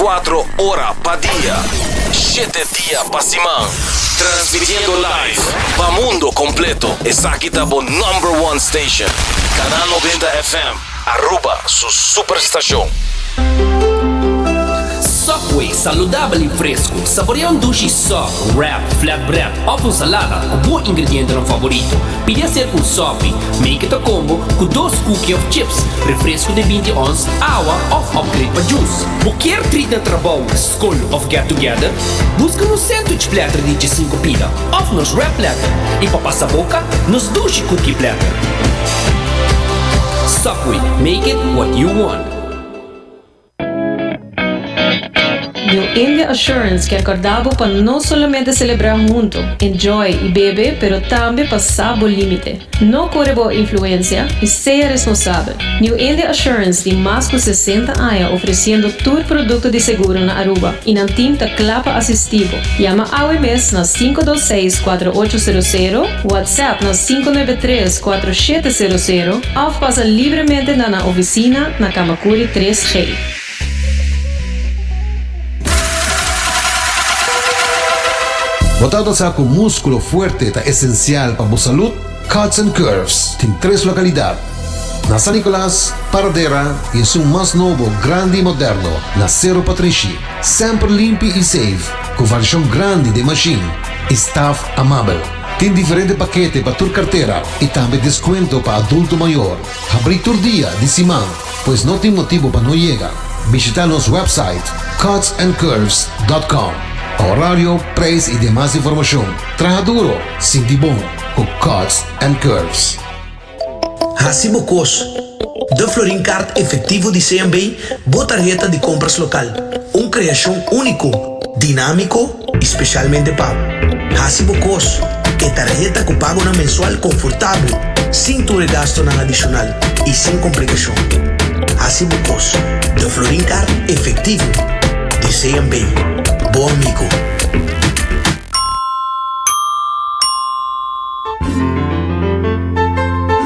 24 ora pa dia, shete dia pa siman, transmitiendo live pa mundo completo. Esaki ta bo number one station, Canal 90 FM, Aruba su superstacion. Subway, saludabel y fresco. Saborea un dushi sub, wrap, flatbread of un salada cu bo ingredientenan favorito. Pidi hacer un sopi, make it a combo, cu dos cookie of chips, refresco di 20 ons, awa of upgrade pa juice. Bo kier treat na trabou, scol of get together? Busca nos sandwich platter di 15 pida of nos wrap platter y pa pasa boca, nos dushi cookie platter. Subway, make it what you want. New India Assurance kier corda bo pa no solamente celebra hunto, enjoy y bebe pero tambe pa sa bo limite. No core bo influencia y sea responsabel. New India Assurance tin mas cu 60 aña ofreciendo tur producto di seguro na Aruba y nan team ta cla pa asisti bo. Yama awe mes na 526 4800, WhatsApp na 593 4700 of pasa libremente na nan oficina na Camacuri 3G. Bo tabata sa ku múskulo fuerte ta esensial pa bo salud? Cuts and Curves tin tres lokalidat, na San Nicolas, Paradera i esun mas nobo, grandi i moderno na Sero Patrishi. Semper limpi i safe, ku variashon grandi den mashin i staf amabel. Tin diferente pakete pa tur kartera i tambe deskuento pa adulto mayor. Habrí tur dia di siman, pues no tin motibu pa no yega. Bishita nos website cutsandcurves.com pa horario, prijs i demas informashon. Traha duro, sinti bon ku Cuts and Curves. Hasi bo kos. De Florin Card Efectivo di CMB, bo tarheta di compras local. Un creacion unico, dinamico y specialmente pa bo. Hasi bo kos. E tarheta cu pagonan mensual confortabel, sin tur e gastonan adicional y sin complicacion. Hasi bo kos. De Florin Card Efectivo di CMB. Bo amigo.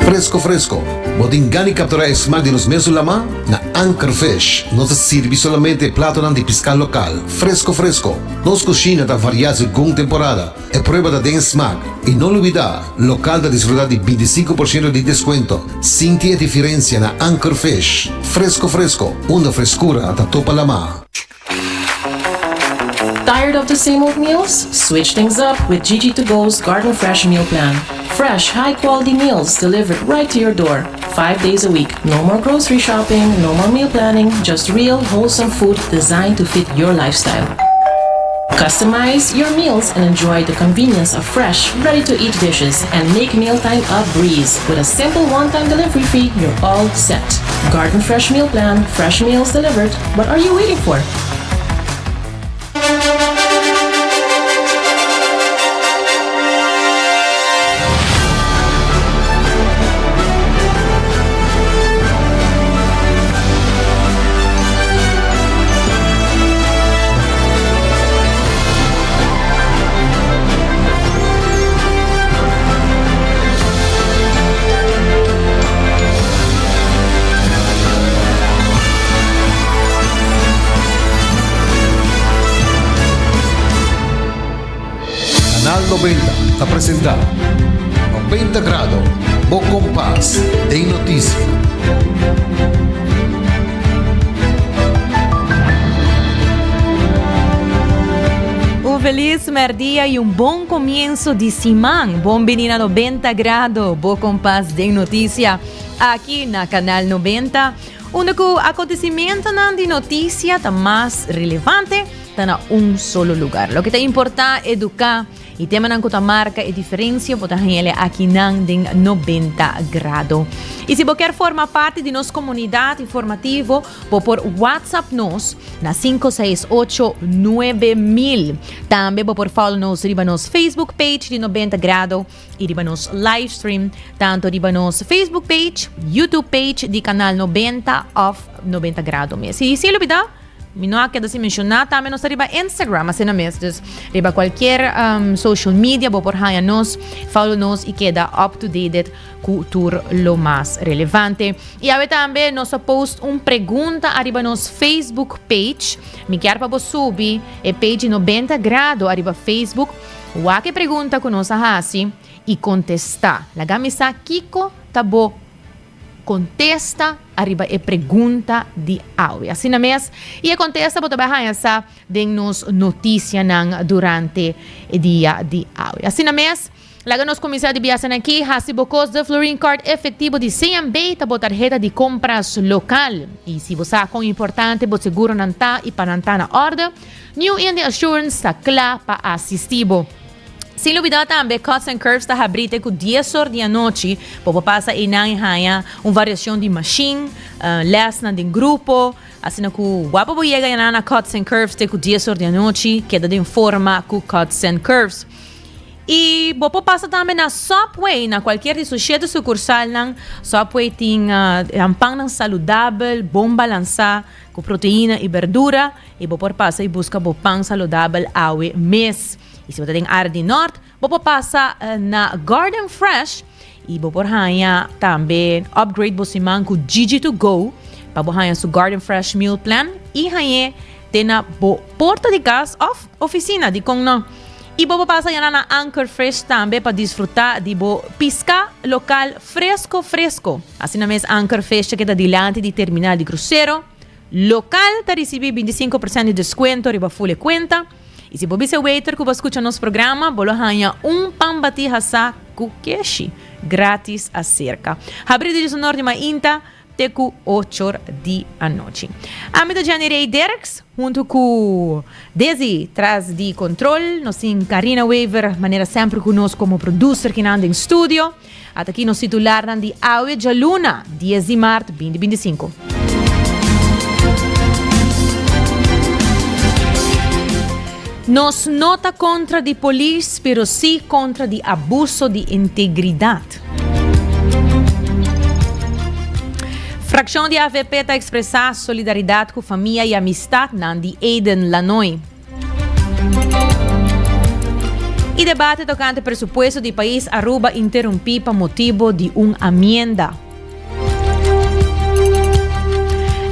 Fresco fresco, bo tin gana di captura e smaak di nos mesun lama? Na Anchor Fish nos ta sirbi solamente e platonan di pisca local, fresco fresco. Nos cushina ta varia segun temporada, e prueba ta den e smaak. Y no lubida, local ta disfruta di 25% di descuento. Sinti e diferencia na Anchor Fish. Fresco fresco, unda frescura ta topa lama. Tired of the same old meals? Switch things up with Gigi to Go's Garden Fresh Meal Plan. Fresh, high quality meals delivered right to your door, five days a week. No more grocery shopping, no more meal planning, just real, wholesome food designed to fit your lifestyle. Customize your meals and enjoy the convenience of fresh, ready to eat dishes and make mealtime a breeze. With a simple one time delivery fee, you're all set. Garden Fresh Meal Plan, fresh meals delivered. What are you waiting for? Canal 90 ta presenta 90 Grado, bo kompas den notisia. Un feliz merdia y un bon comienzo di siman. Bon bini na 90 Grado, bo kompas den noticia. Aki na Canal 90, unda cu acontecimentonan di noticia ta mas relevante, ta na un solo lugar. Loke ta importa, educa y temanan cu ta marca e diferencia bo ta haña akinan den 90 Grado. Y si bo kier forma parti di nos comunidad informativo, bo por WhatsApp nos na 568 9000. Tambe bo por follow nos riba nos Facebook page di 90 Grado y riba nos livestream, tanto riba nos Facebook page, YouTube page di Canal 90 of 90 Grado mes. Y sin olbida, Mi no a keda sin menshoná tambe nos ta riba Instagram asina mes. Dus riba kualkier social media bo por haña nos, follow nos i keda up to dated ku tur lo mas relevante. I awe tambe nos a post un pregunta ariba nos Facebook page. Mi kier pa bo subi e page di 90 Grado ariba Facebook. Wak e pregunta ku nos a hasi i kontestá. Laga mi sa kiko ta bo kontesta ariba e pregunta di awe. Asina mes, i e kontesta bo ta bai haña sa den nos notisianan durante e dia di awe. Asina mes, laga nos kuminsá di biasanan aki, hasi bo kos de Florin Card efektivo di CMB ta bo tarheta di kompras lokal. I si bo sa kon importante bo seguronan ta i pa nan ta na òrde, New India Assurance ta kla pa asistí bo. Sin lubidá tambe Cuts and Curves ta habrí te ku dies or di anochi. Bo por pasa einan i haña un variashon di mashin, lèsnan den grupo. Asina ku wak pa bo yega einan na Cuts and Curves te ku dies or di anochi, keda den forma ku Cuts and Curves. I bo por pasa tambe na Subway, na kualkier di su shete sukursalnan. Subway tin nan pannan saludabel, bon balansá, ku proteina i berdura. I bo por pasa i buska bo pan saludabel awe mes. I si bo ta den área di nòrt, bo por pasa na Garden Fresh i bo por haña tambe upgrade bo siman ku Gigi to Go pa bo haña su Garden Fresh Meal Plan i hañ'é te na bo porta di kas òf ofisina, dikon no? I bo por pasa yanda na Anchor Fresh tambe pa disfrutá di bo piská lokal fresko fresko. Asina mes Anchor Fresh ta keda dilanti di terminal di krusero. Lokal ta risibí 25% di deskuento riba full e kuenta. I si bo bisa e waiter ku bo a skucha nos programa, bo lo haña un pan batí hasá ku keshi grátis aserka. Habrí di diesunor di mainta te ku ochor di anochi. Ami ta Jenny Rey Derks huntu ku Desi tras di kontrol. Nos tin Karina Wever manera semper ku nos komo producer kinan den studio. Ata aki nos titularnan di awe djaluna, dies di mart, binti 25. Nos no ta kontra di polis, pero sí kontra di abuso di integridat. Frakshon di avp ta ekspresá solidaridat ku famia i amistatnan di Eden Lanoy. E debate tocante presupuesto di pais Aruba interumpi pa motibo di un amienda.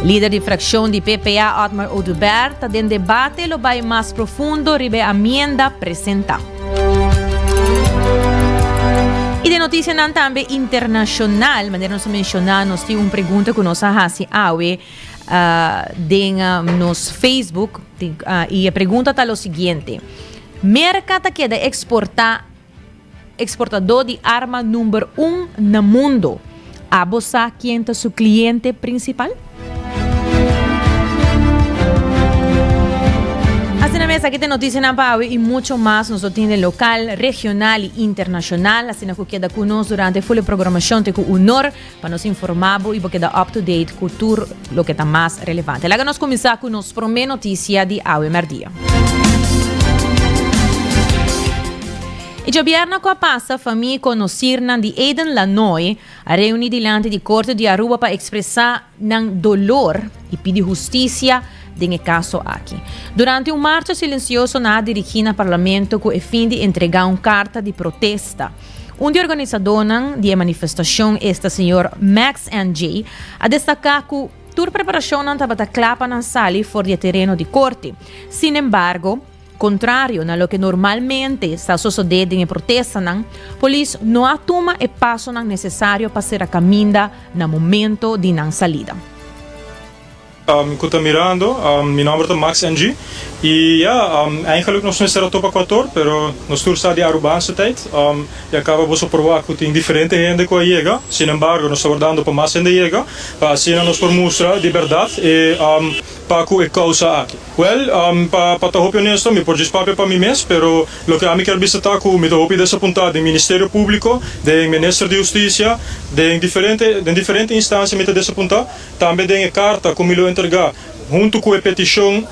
Lider di fraccion di PPA Otmar Oduber ta den debate lo bay mas profundo riba e amienda presenta. Y den noticianan tambe internacional, manera nos a menciona, nos tin un pregunta cu nos a haci awe den nos Facebook. Y e pregunta ta lo siguiente, Merca ta keda exporta exportador di arma number un na mundo. Abo sa ken ta su cliente principal? Asina mes, aki ta e noticianan pa awe y mucho mas nos lo tin den local, regional y internacional. Asina cu keda cu nos durante full e programacion te cu unor. Pa nos informá bo i bo keda up to date ku tur loke ta mas relevante. Laga nos kuminsá ku nos promé notisia di awe mèrdia. E djabièrnè ku a pasa, famia i konosirnan di Eden Lanoy a reuní dilanti di Korte di Aruba pa ekspresá nan dolor i pidi hustisia den e kaso aki. Durante un marcha silensioso nan a dirigí na Parlamento ku e fin di entregá un karta di protesta. Un di organisadónan di e manifestashon, esta señor Max NJ. a destaká ku tur preparashonnan tabata kla pa nan sali for di e tereno di korte. Sinembargo, kontrario na loke normalmente sa sosodé den e protestanan, polis no a tuma e pasonan nesesario pa sera kaminda na momento di nan salida. Ku ta mirando, mi nomber ta Max NG. I ya, eigenlijk nos mester a topa kuator, pero nos tur sa di Arubaanse tijd. Ya kaba boso por wak ku tin diferente hende ku a yega. Sin embargo, nos ta wardando pa mas hende yega, pa asina nos por mustra di bèrdat e pa ku e kousa aki. Wèl, pa pa ta hopi honesto, mi por djis papia pa mi mes, pero loke ami kier bisa ta ku mi ta hopi desapuntá den Ministerio Públiko, den Minister di Hustisia, den diferente den diferente instansia mi ta desapuntá. Tambe den e karta ku mi lo entregá Huntu ku e petishon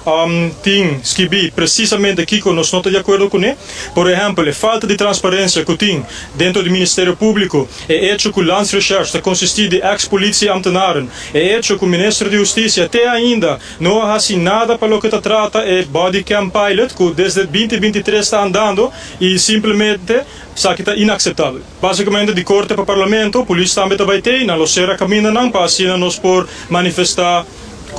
tin skibí presisamente kiko nos no ta di akuerdo kuné. Por ehèmpel, e falta di transparensia ku tin dentro di Ministerio Públiko, e echo ku Landsrecherche ta konsistí di eks politie-ambtenaren, e echo ku Minister di Hustisia te ainda no a hasi nada pa loke ta trata e bodycam pilot ku desde binti 23 ta andando i simplemente esaki ta inakseptabel. Básikamente di korte pa Parlamento, polis tambe ta bai tei, nan lo sera kamindanan pa asina nos por manifestá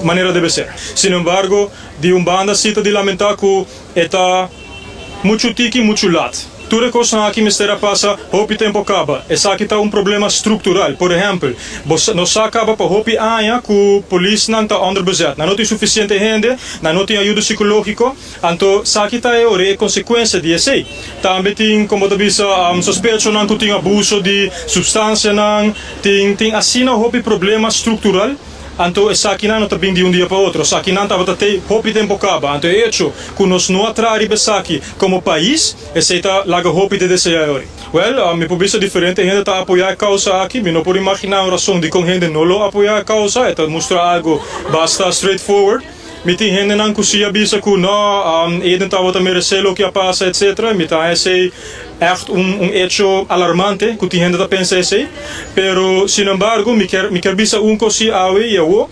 manera debe ser. Sinembargo, di un banda si ta di lamentá ku e ta muchu tiki, muchu lat. Tur e kosnan aki mester a pasa hopi tempu kaba. Esaki ta un problema struktural. Por ehèmpel, bo sa, nos sa kaba pa hopi aña ku polisnan ta onderbezet. Nan no tin sufisiente hende, nan no tin ayudo sikológiko. Anto, saki ta e ora e konsekuensia di esei. Tambe tin, komo bo ta bisa, sospechonan ku tin abuso di supstansianan. Tin, tin asina hopi problema struktural. Anto esakinan no ta bin di un dia pa otro. Esakinan tabata te hopi tempo kaba. Anto e echo ku nos no a traha riba esaki komo pais, esei ta laga hopi te deseá e ori. Wèl, mi por bisa diferente hende ta apoyá e kousa aki. Mi no por imaginá un rason dikon hende no lo apoyá e kousa. E ta mustra algu basta straightforward. Mi tin hendenan ku si a bisa ku no, Eden tabata meresé loke a pasa, etcetera. Mi ta haña esei ègt un un echo alarmante ku tin hende ta pensa esei. Pero, sinembargo, mi kier mi kier bisa un kos si awe i awo,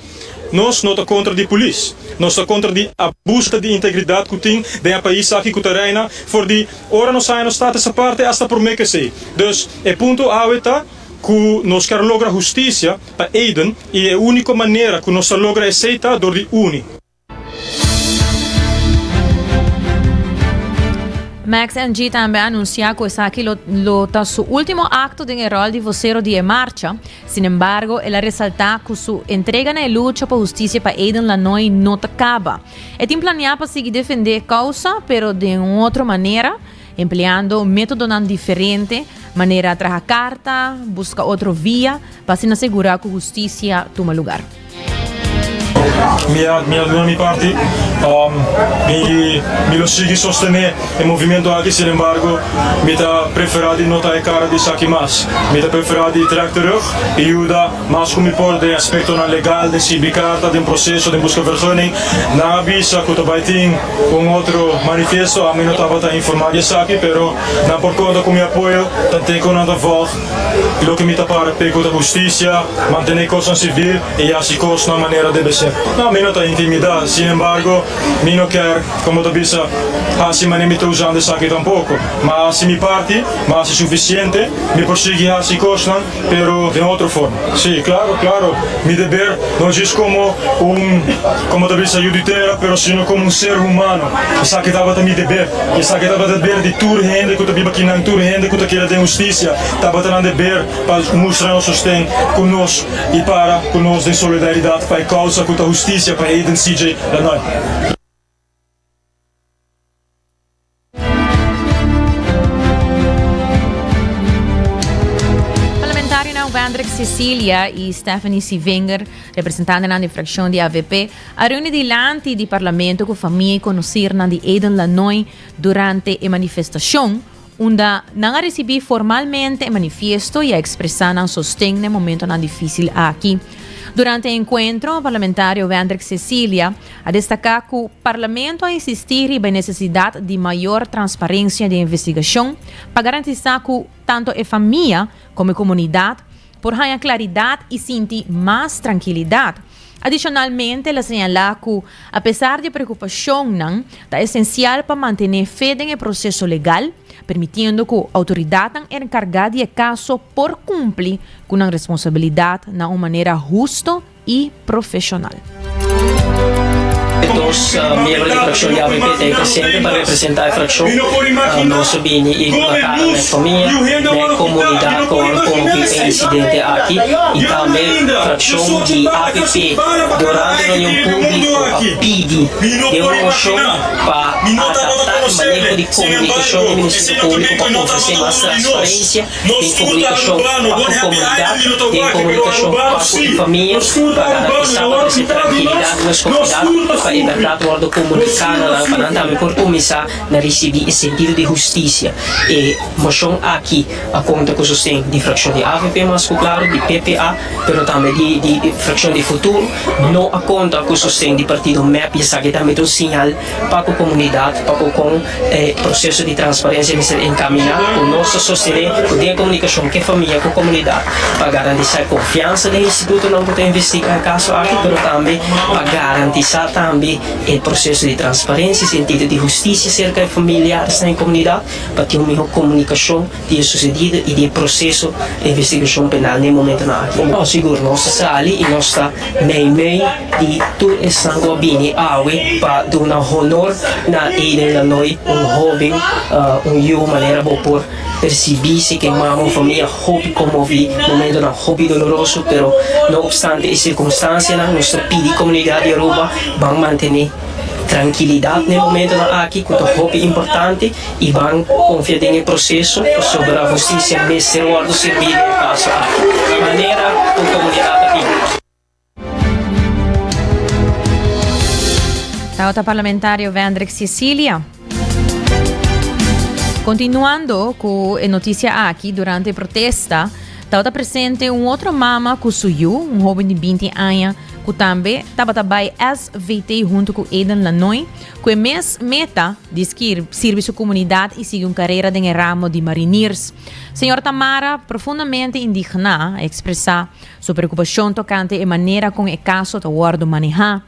nos no ta kontra di polis. Nos ta kontra di abuso di integridat ku tin den e pais aki ku ta reina for di ora nos haña nos status aparte asta promé ku esei. Dus, e punto awe ta ku nos kier logra hustisia pa Eden i e úniko manera ku nos ta logra esei ta dor di uni. Max NG tambe a anunsiá ku esaki lo lo ta su último akto den e ròl di vosero di e marcha. Sinembargo, el a resaltá ku su entrega na e lucha pa hustisia pa Eden Lanoy no ta kaba. E tin planiá pa sigui defendé e kousa, pero den un otro manera. Empleando métodonan diferente, manera traha karta, buska otro via, pa asina segurá ku hustisia tuma lugar. Mi a mi a duna mi parti. Mi mi lo sigui sostené e movimiento aki, sin embargo mi ta preferá di no ta e kara di esaki mas. Mi ta preferá di trèk terug i yuda Mas ku mi por den aspektonan legal, den sirbi karta, den proseso, den buska vergunning. Nan a bisa ku ta bai tin un otro manifiesto, ami no tabata informá di esaki, pero nan por konta ku mi apoyo tanten ku nan ta vòlg loke mi ta para p'e ku ta hustisia, mantené kosnan sivil i hasi kosnan manera debe ser. No, mi no ta intimidá, sin embargo mi no kier, komo ta bisa, hasi manera mi ta usando esaki tampoko. M'a hasi mi parti, m'a hasi sufisiente, mi por sigui hasi kosnan. Pero den otro forma. Sí, claro, claro. Mi deber no djis como un, como ta bisa, yu di tera, pero sino como un ser humano. Esaki tabata mi deber. I esaki tabata deber di tur hende cu ta biba akinan, tur hende cu ta kere den husticia. Tabata nan deber pa mustra nos sosten cu nos i para cu nos den solidaridad pa e causa cu ta husticia pa Aiden CJ Lanoy. Parlamentarionan Wendrick Cecilia y Stephanie Sievinger, representantenan di fraccion di avp, a reuni dilanti di Parlamento cu famia y conocirnan di Eden Lanoy durante e manifestacion, unda nan a ricibi formalmente e manifiesto y a expresa nan sosten na e momentonan dificil aki. Durante e encuentro, Parlamentario Wendrick Cecilia a destaká ku Parlamento a insistí riba e nesesidat di mayor transparensia den investigashon pa garantisá ku tantu e famia komo e komunidat por haña klaridat i sinti mas trankilidat. Adishonalmente el a señalá ku apesar di e preokupashonnan, ta esensial pa mantené fe den e proseso legal, permitiendo ku outoridatnan enkargá di e kaso por kumpli ku nan responsabilidat na un manera husto i profeshonal. E dos miembro di frakshon di avp ta ei presente pa representá e frakshon. Nos a bini i duna kara na e famia, na e komunidat ku a konvi e insidente aki i tambe frakshon di avp durante reunion públiko a pidi den un moshon pa adaptá e maneho di komunikashon di Ministerio Públiko pa ofresé mas transparensia den komunikashon pa ku komunidat, den komunikashon pa ku e famia, pa garantisá pa trese trankilidat den nos komunidat, pa. pa e bèrdat wòrdu komuniká na nan pa nan tambe por kuminsá na risibí e sentido di hustisia. E moshon aki a konta ku sosten di frakshon di avp mas ku klaro, di PPA, pero tambe di di frakshon di Futuro. No a konta ku sosten di partido mep i esaki tambe ta un siñal pa ku komunidat pa ku kon e proseso di transparensia mester enkaminá, ku nos ta sostené ku den komunikashon ku e famia, ku komunidat pa garantisá e konfiansa den institutonan ku ta investigá e kaso aki, pero tambe pa garantisá tambe e proseso di transparensia, sentido di hustisia serka e familiaresnan i komunidat pa tin un mihó komunikashon di e susedido i di e proseso di investigashon penal na e momentonan aki. No, sigur, nos ta sali i nos ta meimei di tur esnan ku a bini awe pa duna honor na Eden Lanoy, un hóben, un yu manera bo por persibí si ke mama un famia hopi konmoví, momentonan hopi doloroso, pero no opstante e sirkunstansianan nos ta pidi komunidat di Aruba ban mantené trankilidat na e momentonan aki ku ta hopi importante i ban konfia den e proseso pasobra hustisia mester wòrdu sirbí den e kaso aki manera ku komunidat ta pidi. Tabata parlamentario Vendrik Cecilia. Continuando cu e noticia aki, durante e protesta tabata presente un otro mama cu su yu, un hoben di 20 aña, cu tambe tabata bay SVT hunto cu Eden Lanoy, cu e mes meta di sirbi su comunidad y sigui un carera den e ramo di mariniers. Señor Tamara, profundamente indigna, a expresa su preocupacion tocante e manera con e caso ta wordo maneha.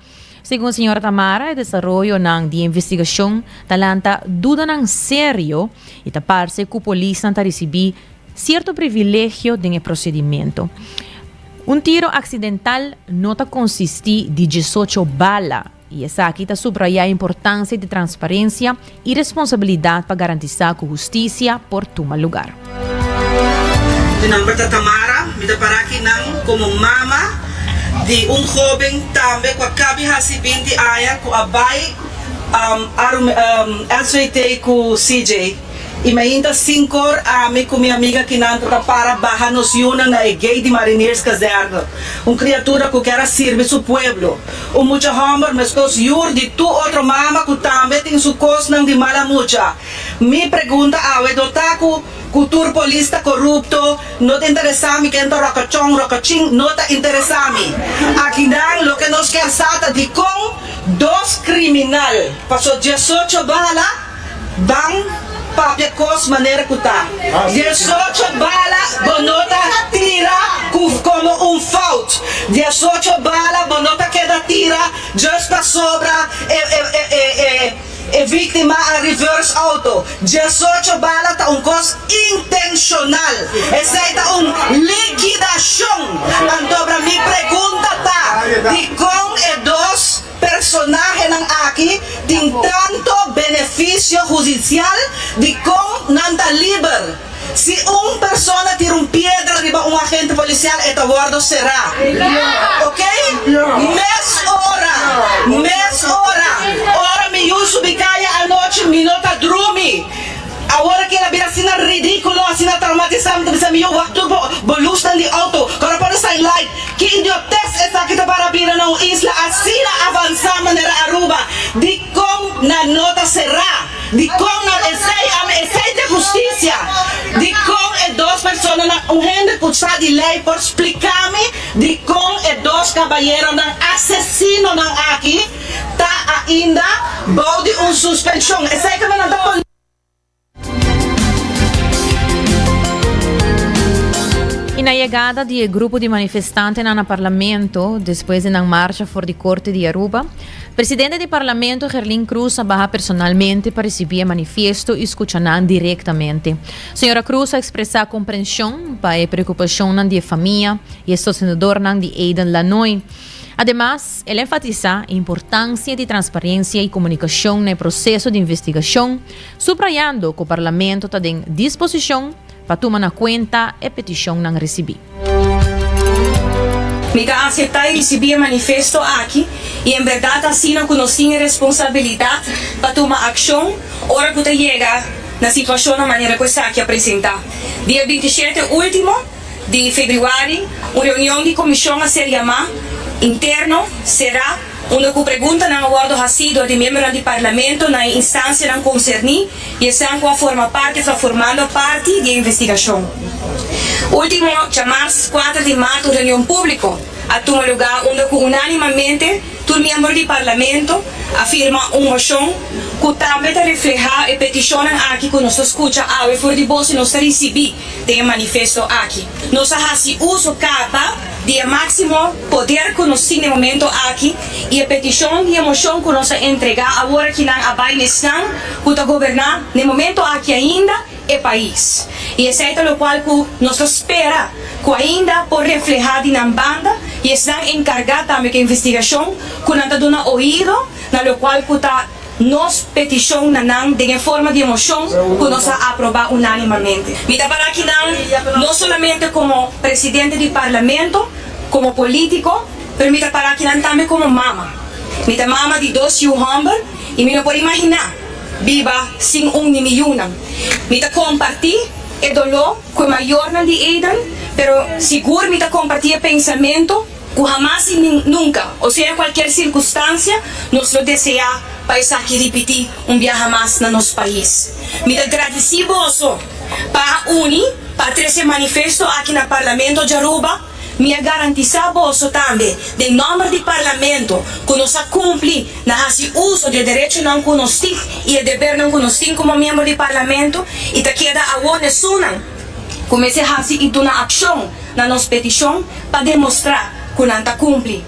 Segun señora Tamara, e desaroyonan di e investigacion ta lanta dudanan serio y ta parce cu polisnan ta ricibi cierto privilegio den e procedimento. Un tiro accidental no ta consisti di diesocho bala y esaki ta subraya e importancia di transparencia y responsabilidad pa garantisa cu husticia por tuma lugar. Mi nomber ta Tamara, mi ta para akinan como mama di un hoben tambe cu a cabi haci binti aña cu a bay SVT cu CJ. Y mainta sinkor ami cu mi amiga kinan ta ta para baha nos yunan na e gate di Marinierskazerne. Un criatura cu kier a sirbi su pueblo. Un mucha homber mescos yur di tur otro mama cu tambe tin su cosnan di mala mucha. Mi pregunta awe no ta cu cu tur polis ta corupto, no ta interesa mi ken ta rocachon, rocachin, no ta interesa mi. Akinan loke nos kier sa ta dicon dos criminal paso diesocho bala, Ban papia kos manera ku ta. Diesocho bala bo no ta tira ku komo un fout. Diesocho bala bo no ta keda tira just pasobra e e e víktima a reverse auto. Diesocho bala ta un kos intenshonal. Esei ta un likidashon. Antobra mi pregunta ta, dikon e dos. Personahenan aki tin tanto benefisio hudisial dikon nan ta liber. Si un persona tira un piedra riba un agente polisial e ta wordo será. Ok? Mes ora, mes ora, ora mi yu subi kaya anochi mi no ta drumi. Awor aki el a bira asina ridíkulo, asina traumatisá, mi ta bisa mi yu wak tur bo bo lusnan di outo, kòrda pone sign light. Ki idiotes esaki ta para bira na un isla asina avansá manera Aruba? Dikon nan no ta será? Dikon nan esei ami esei ta hustisia? Dikon e dos personanan un hende ku sa di lei por splika mi dikon e dos kabayeronan asesinonan aki ta ainda bou di un suspenshon? Esei kaba nan ta pone. I na yegada di e grupo di manifestantenan na Parlamento despues di nan marcha for di Corte di Aruba, Presidente di Parlamento Gerlin Croes a baha personalmente pa ricibi e manifiesto y scucha nan directamente. Señora Croes a expresa comprension pa e preocupacionnan di e famia y e sostenedornan di Aiden Lanoy. Ademas, el a enfatisá e importansia di transparensia i komunikashon na e proseso di investigashon, subrayando ku Parlamento ta den disposishon pa tuma na kuenta e petishonnan risibí. Mi ta aseptá i risibí e manifesto aki i en bèrdat asina ku nos tin e responsabilidat pa tuma akshon ora ku ta yega na situashonnan manera ku esaki a presentá. Dia bintishete último. di febrüari un reunion di komishon a ser yamá interno será unda ku preguntanan a wòrdu hasí dor di miembronan di Parlamento na e instansianan konserní i esnan ku a forma parti òf ta formando parti di e investigashon. Último djamars kuater di mart un reunion públiko a tuma lugá unda ku unánimamente tur miembro di Parlamento a firma un moshon ku tambe ta reflehá e petishonnan aki ku nos ta skucha awe for di bos i nos ta risibí den e manifesto aki. Nos a hasi uso kaba di e máksimo poder ku nos tin den momento aki i e petishon i e moshon ku nos a entregá awor akinan a bai na esnan ku ta goberná den momento aki ainda e pais. I esei ta lokual ku nos ta spera ku ainda por reflehá di nan banda i esnan enkargá tambe ku e investigashon ku nan ta duna oido na lokual ku ta nos petishon na nan den e forma di e moshon ku nos a aprobá unánimamente. Mi ta para akinan no solamente komo presidente di Parlamento, komo polítiko, pero mi ta para akinan tambe komo mama. Mi ta mama di dos yu hòmber i mi no por imaginá biba sin un di mi yunan. Mi ta kompartí e doló ku e mayornan di Aiden, pero sigur mi ta kompartí e pensamentu ku hamas i nunka, osea kualkier sirkunstansia, nos lo deseá pa esaki ripití un biaha mas na nos pais. Mi ta gradisí boso pa a uni pa a trese manifesto aki na Parlamento djaruba. Mi a garantisá boso tambe den nòmber di Parlamento ku nos a kumpli na hasi uso di e derechonan ku nos tin i e debernan ku nos tin komo miembro di Parlamento i ta keda awor n'esunnan ku mester hasi i duna akshon na nos petishon pa demostrá ku nan ta kumpli.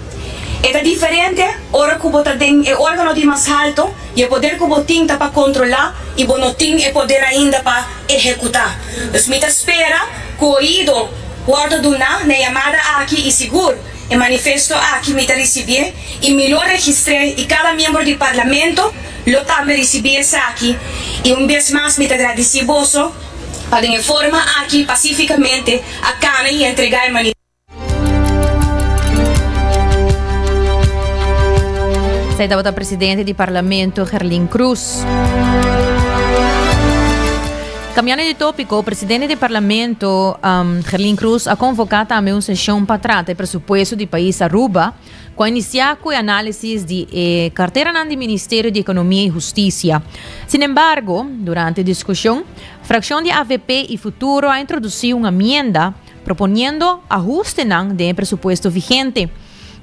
E ta diferente ora ku bo ta den e órgano di mas halto i e poder ku bo tin ta pa kontrolá i bo no tin e poder ainda pa ehekutá. Dus mi ta spera ku oido wòrdu duná na e yamada aki i sigur e manifesto aki mi ta risibié i mi lo registr'é i kada miembro di Parlamento lo tambe risibí esaki i un bes mas mi ta gradisí boso pa den e forma aki pasifikamente a kana i entregá e manifesto. Esei tabata presidente di Parlamento Gerlin Cruz. Cambiando di tópico, presidente di Parlamento um, Gerlin Cruz a convoca tambe un sesión pa trata e presupuesto di país Aruba, cu a inicia cu e análisis di e carteranan di Ministerio di Economia y Husticia. Sin embargo, durante discusion, fraccion di avp y Futuro a introduci un amienda proponiendo ahustenan den e presupuesto vigente.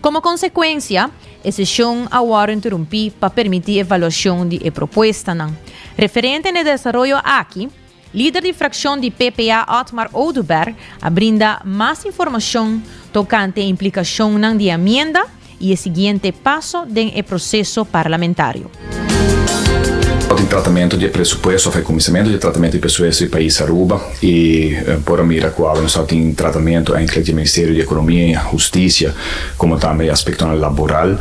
Como consecuencia, e sesion a wòrdu interumpi pa permiti evaluacion di e propuestanan. Referente na e desaroyo aki, lider di fraccion di PPA Otmar Oduber a brinda mas informacion tocante e implicacionnan di e amienda y e siguiente paso den e proceso parlamentario. Tin tratamentu di e presupuesto of e kuminsamentu di e tratamentu di presupuesto di pais Aruba i por a mira ku awe nos a tin tratamentu enkele di e Ministerio di Ekonomia i Hustisia komo tambe e aspektonan laboral.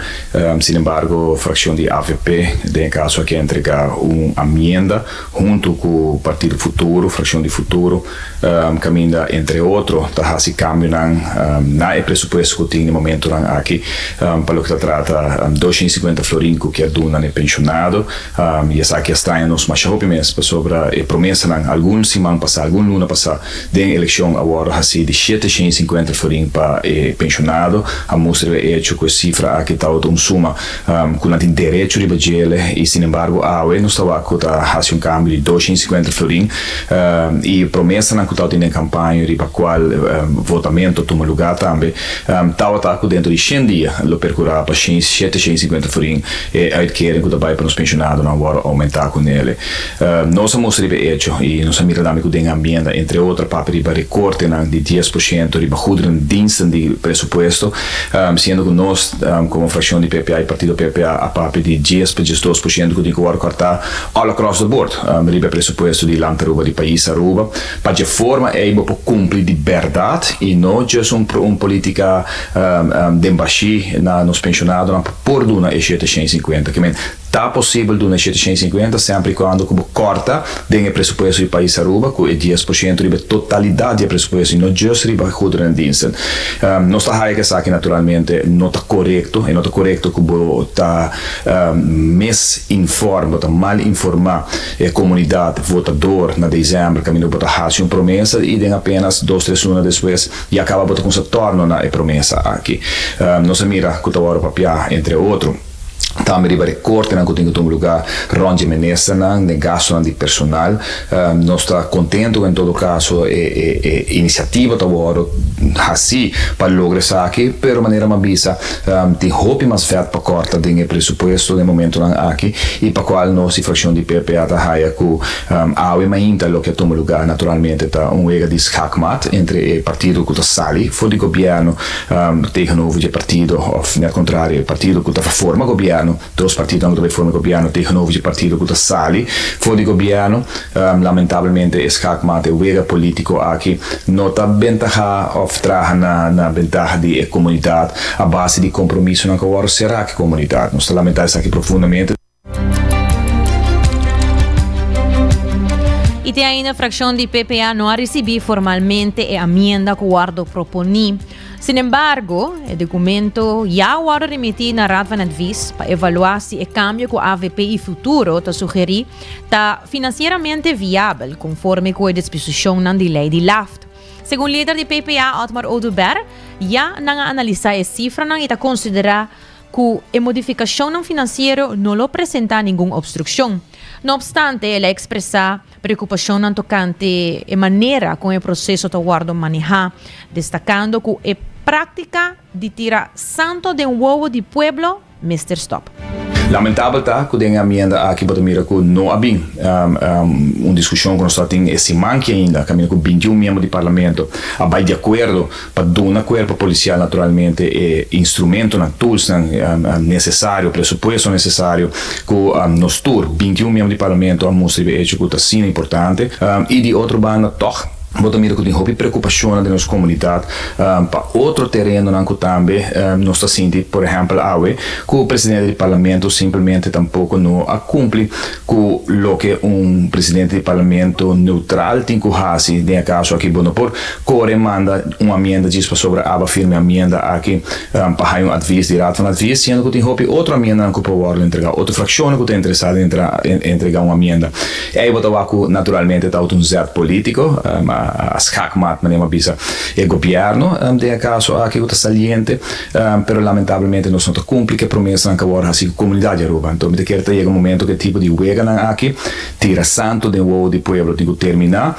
Sin embargo frakshon di avp den e kaso aki a entrega un amienda huntu ku Partido Futuro, frakshon di Futuro, Kaminda entre otro ta hasi kambionan na e presupuesto ku tin na e momentonan aki pa loke ta trata 250 florin ku kier duna na e penshonado. I esaki a straña nos masha hopi mes pasobra e promesanan algun siman pasá, algun luna pasá den elekshon a wòrdu hasi di 750 florin pa e penshonado. A mustra riba e echo ku e sifra aki tabata un suma ku nan tin derecho riba djele i sinembargo awe nos ta wak ku ta hasi un kambio di 250 florin. I promesanan ku tabatin den kampaña riba kual votamento a tuma lugá tambe tabata ku dentro di shen dia lo perkurá pa shen shete shen i sinkuenta florin e uitkering ku ta bai pa nos penshonadonan wòrdu oumentá ku nele. Nos a mustra riba e echo i nos a mira tambe ku den ambienta entre otro a papia riba rekortenan di dies por shento riba goederen diensten di presupuesto siendo ku nos komo frakshon di PPA i partido PPA a papia di dies pa 12% ku tin ku wòrdu kòrtá All across the board riba e presupuesto di Land Aruba di pais Aruba pa dje forma ey bo por cumpli di berdad y no just un un politica den bashi na nos pensionadonan pa por duna e 750 ke men. Ta posibel duna e 750 semper y cuando cu bo corta den e presupuesto di pais Aruba cu e 10% riba e totalidad di e presupuesto y no just riba goederen en diensten. Nos ta haya cu esaki naturalmente no ta corecto. E no ta corecto cu bo ta misinform, bo ta mal informa e comunidad votador na december caminda bo ta haci un promesa y den apenas dos tres luna despues ya caba bo ta cuminsa torno na e promesa aki. Nos a mira cu ta worde papia entre otro. Tambe riba rekortenan ku tin ku tuma lugá rònt dje ministernan den gastunan di personal. Nos ta kontentu ku en todo kaso e e inisiativa ta wòrdu hasí pa logra esaki, pero manera mi a bisa tin hopi mas vèt pa kòrta den e presupuesto den momentunan aki i pa kual nos di frakshon di PPA ta haya ku awe mainta loke a tuma lugá naturalmente ta un wega di skakmat entre e partido ku ta sali for di gobièrnu Tegenover dje partido, of net contrario, e partido cu ta forma gobierno, dos partidonan cu ta bay forma gobierno tegenover dje partido cu ta sali for di gobierno. Lamentablemente e schaakmat, e wega politico aki no ta bentaha of traha na na bentaha di e comunidad a base di compromisonan cu a worde cera cu e comunidad. Nos ta lamenta esaki profundamente. Y te ainda fraccion di PPA no a ricibi formalmente e amienda cu wordo proponi. Sin embargo, e documento ya wordo remiti na Raad van Advies pa evalua si e cambio cu avp y Futuro ta sugeri ta financieramente viabel conforme cu e disposicionnan di ley di LAFT. Segun lider di PPA Otmar Oduber, ya nan a analisa e cifranan y ta considera ku e modifikashonnan finansiero no lo presentá ningun opstrukshon. No opstante, el a ekspresá preokupashonnan tokante e manera kon e proseso ta wòrdu manehá, destakando ku e práktika di tira santo den wowo di pueblo mester stòp. Lamentabel ta ku den e amienda aki bo ta mira ku no a bin un diskushon ku nos tabatin e siman ki ainda, kaminda ku 21 miembro di parlamento a bai di akuerdo Pa duna cuerpo policial naturalmente e instrumentonan, toolsnan necesario, presupuesto necesario cu nos tur, 21 miembro di Parlamento, a mustra riba e hecho cu ta asina importante. Y di otro banda toch bo ta mira cu tin hopi preocupacionnan den nos comunidad pa otro terenonan cu tambe nos ta sinti, por ehempel awe, cu presidente di Parlamento simplemente tampoco no a cumpli cu loke un presidente di Parlamento neutral tin cu haci. Den e caso aki bo no por Kore manda un amienda djis pasobra aba firma e amienda aki pa haña un advis di Raad van Advies, siendo ku tin hopi otro amiendanan ku por wòrdu entregá, otro frakshonnan ku ta interesá den entregá un amienda. Ei bo ta wak ku naturalmente ta un zet polítiko, a schaakmat manera mi a bisa e gobièrnu den e kaso aki ku ta saliente, pero lamentablemente nos no ta kumpli ku e promesanan ku a wòrdu hasi ku komunidat di Aruba. Anto mi ta kere ta yega un momento ku e tipo di weganan aki tira santu den wowo di pueblo tin ku terminá.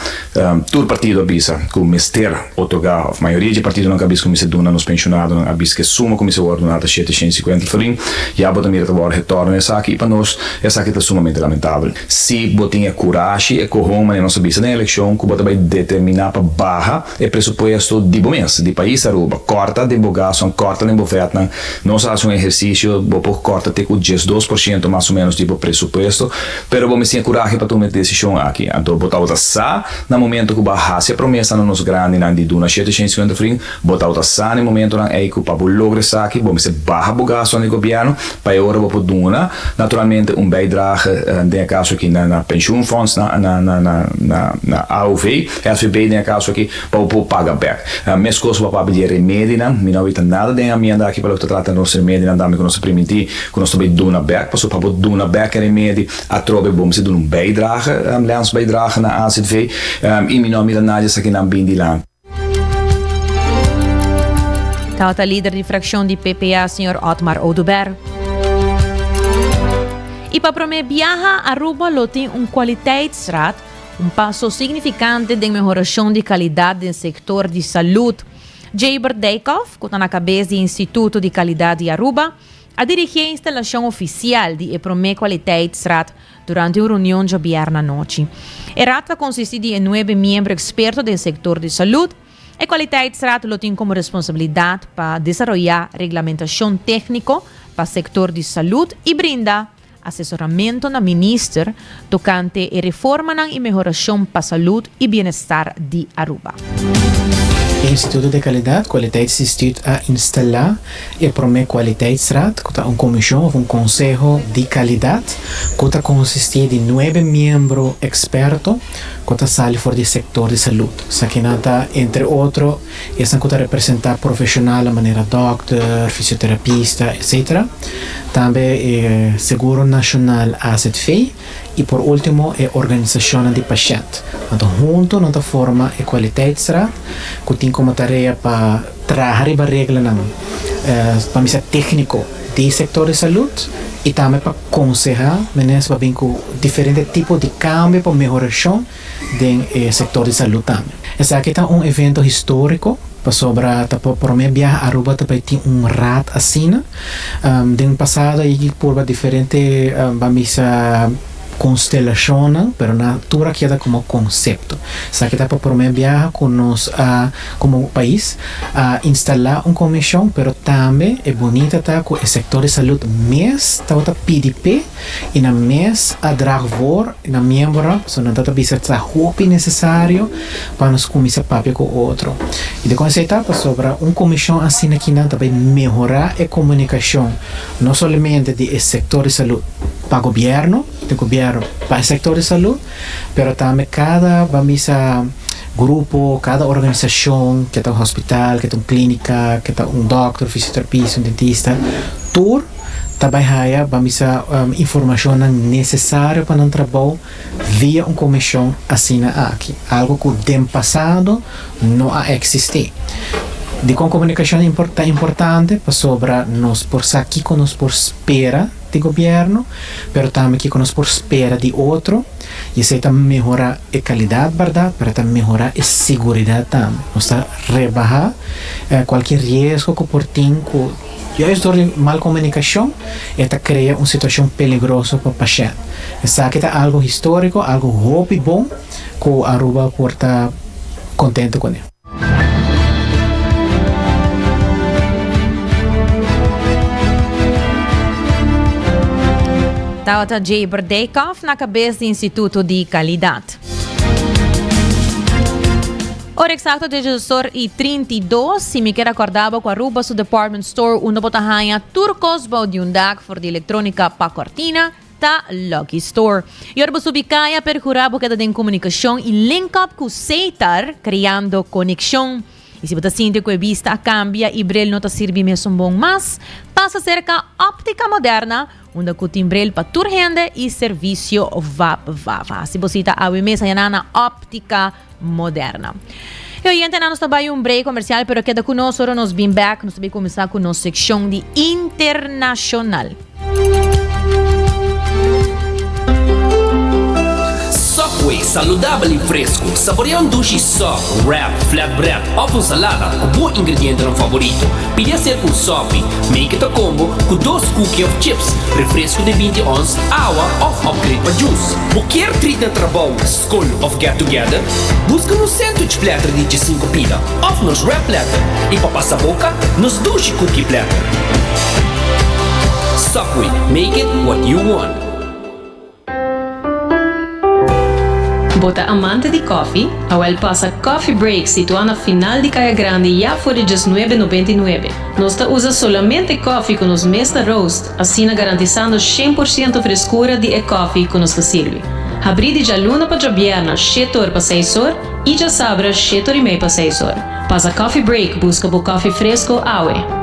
Tur partido a bisa ku mester otorgá, òf mayoria dje partidonan ku a bisa ku mester duna nos penshonadonan a bisa ku e suma ku mester wòrdu duná ta 750 florin. Ya bo ta mira ta wòrdu retorno esaki i pa nos esaki ta sumamente lamentabel. Si bo tin e kurashi, e kohon manera nos a bisa den elekshon ku bo ta bai determiná pa baha e presupuesto di bo mes, di pais Aruba, kòrta den bo gastunan, kòrta den bo vètnan. Nos a hasi un ehersisio, bo por kòrta te ku 12% mas o ménos di bo presupuesto. Pero bo mester tin e kurahe pa tuma e desishon aki. Anto bo tabata sa na momento ku bo a hasi e promesa na nos grandinan di duna 750 florin, bo tabata sa na e momentonan ei ku pa bo logra esaki bo mester baha bo gastunan di gobièrnu pa e ora bo por duna naturalmente un bijdrage den e kaso aki na pensioenfonds, na na AOV, SVB den e kaso aki, pa bo por paga bèk. Meskos bo a papia di e remedinan, mi no a wita nada den e amienda aki pa loke ta trata nos remedinan tambe ku nos a primintí. Ku nos ta bai duna bèk, pasobra pa bo duna bèk e remedi, atrobe bo mester duna un bijdrage, landsbijdrage na AZV, i mi no a mira nadie esakinan bin dilanti. Tabata lider di frakshon di PPA, señor Otmar Oduber. I pa promé biaha Aruba lo tin un kwaliteitsraad, un paso signifikante den mehorashon di kalidat den sektor di salud. Jabert Dijkhoff, ku ta na kabes di Instituto di Kalidat di Aruba, a dirigí e instalashon ofisial di e promé Kwaliteitsraad durante un reunion djabièrnè anochi. E raad ta konsistí di e nuebe miembro eksperto den sektor di salud. E Kwaliteitsraad lo tin komo responsabilidat pa desaroyá reglamentashon tékniko pa sektor di salud i brinda asesoramentu na minister tokante e reformanan i mehorashon pa salud i bienestar di Aruba. E Instituto di Kalidat, Kwaliteitsinstituut, a instalá e promé Kwaliteitsraad, ku ta un komishon òf un konseho di kalidat ku ta konsistí di nuebe miembro eksperto ku ta sali for di sektor di salud. Esakinan ta entre otro esnan ku ta representá profeshonalnan manera dòkter, fisioterapista, etcetera. Tambe e Seguro Nashonal AZV i por último e organisashonnan di pashènt. Anto huntu nan ta forma e Kwaliteitsraad ku tin komo tarea pa traha riba reglanan pa misa tékniko di sektor di salud i tambe pa konsehá minister pa bin ku diferente tipo di kambio pa mehorashon den e sektor di salud tambe. Esaki ta un evento históriko pasobra ta por promé biaha Aruba ta bai tin un raad asina. Den pasado a yegi purba diferente ban bisa konstelashonnan pero nan tur a keda komo konsepto. Esaki ta pa promé biaha ku nos a komo pais a instalá un komishon pero tambe e bunita ta ku e sektor di salud mes tabata pidi p'e i nan mes a drag voor nan miembronan pasobra nan tabata bisa ta hopi nesesario pa nos kuminsá papia ku otro. I dikon esei ta? Pasobra un komishon asina kinan ta bai mehorá e komunikashon no solamente di e sektor di salud pa gobièrnu, di gobièrnu pa e sektor di salud, pero tambe kada ban bisa grupo, kada organisashon, ke ta un hospital, ke ta un klínika, ke ta un dòkter, fisioterapista, un dentista, tur ta bai haya ban bisa informashonnan nesesario pa nan trabou via un komishon asina aki, algu ku den pasado no a eksistí. Dikon komunikashon ta importante? Pasobra nos por sa kiko nos por spera di gobièrnu, pero tambe kiko nos por spera di otro, i esei ta mehorá e kalidat bèrdat, pero ta mehorá e siguridat tambe. Nos ta rebahá kualke riesgo ku por tin ku juist dor di mal komunikashon e ta krea un situashon peligroso pa pashènt. Esaki ta algu históriko, algu hopi bon ku Aruba por ta kontento kuné. Tabata Jaber Dijkhoff na kabes di Instituto di Kalidat. Ora eksakto dje or i 32, si mi kier akorda bo ku Aruba su department store unda bo ta haña tur kos bou di un dak for di elektronika pa kortina, ta Lucky Store. I ora bo subi kaya perkura bo keda den komunikashon i link up ku Setar kreando konekshon. I si bo ta sinti ku e bista a kambia i bril no ta sirbi mesun bon mas, pasa serka Optica Moderna Unda cu tin bril pa tur hende y servicio vap vap. Haci bo cita awe mes ayana na Optica Moderna. E oyentenan nos ta bay un break comercial pero keda cu nos ora nos bin back nos ta bay cuminsa cu nos seccion di internacional. Subway, saludabel y fresco. Saborea un dushi sub, wrap, flatbread of un salada cu bo ingredientenan favorito. Pidi hacer un sopi, make it a combo cu dos cookie of chips, refresco di 20 ons, awa of upgrade pa juice. Bo kier treat na trabou, scol of get together? Busca nos sandwich platter di 15 pida of nos wrap platter y pa pasa boca, nos dushi cookie platter. Subway, make it what you want. Bo ta amante di koffie? Awel pasa Coffee Break situá na final di Kaya Grandi ya for di djesnuebe nobenta i nuebe. Nos ta usa solamente koffie ku nos mes ta roast, asina garantisando 100% freskura di e koffie ku nos ta sirbi. Habrí di djaluna pa djabièrna shete or pa seis or i djasabra shete or i mei pa seis or. Pasa Coffee Break buska bo koffie fresko awe.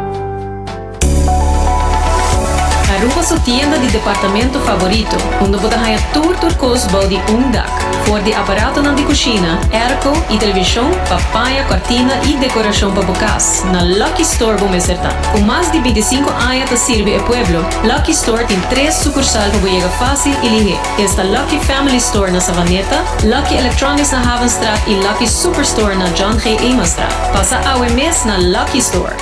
Aruba su tienda di departamento favorito, unda bo ta haña tur tur kos bou di un dak. For di aparatonan di kushina, airco i televishon pa paña, kòrtina i dekorashon pa bo kas, na Lucky Store bo mester ta. Ku mas di 25 aña ta sirbi e pueblo, Lucky Store tin tres sukursal pa bo yega fásil i lihé. Esta Lucky Family Store na Savaneta, Lucky Electronics na Havenstraat i Lucky Superstore na John G. Emanstraat. Pasa awe mes na Lucky Store!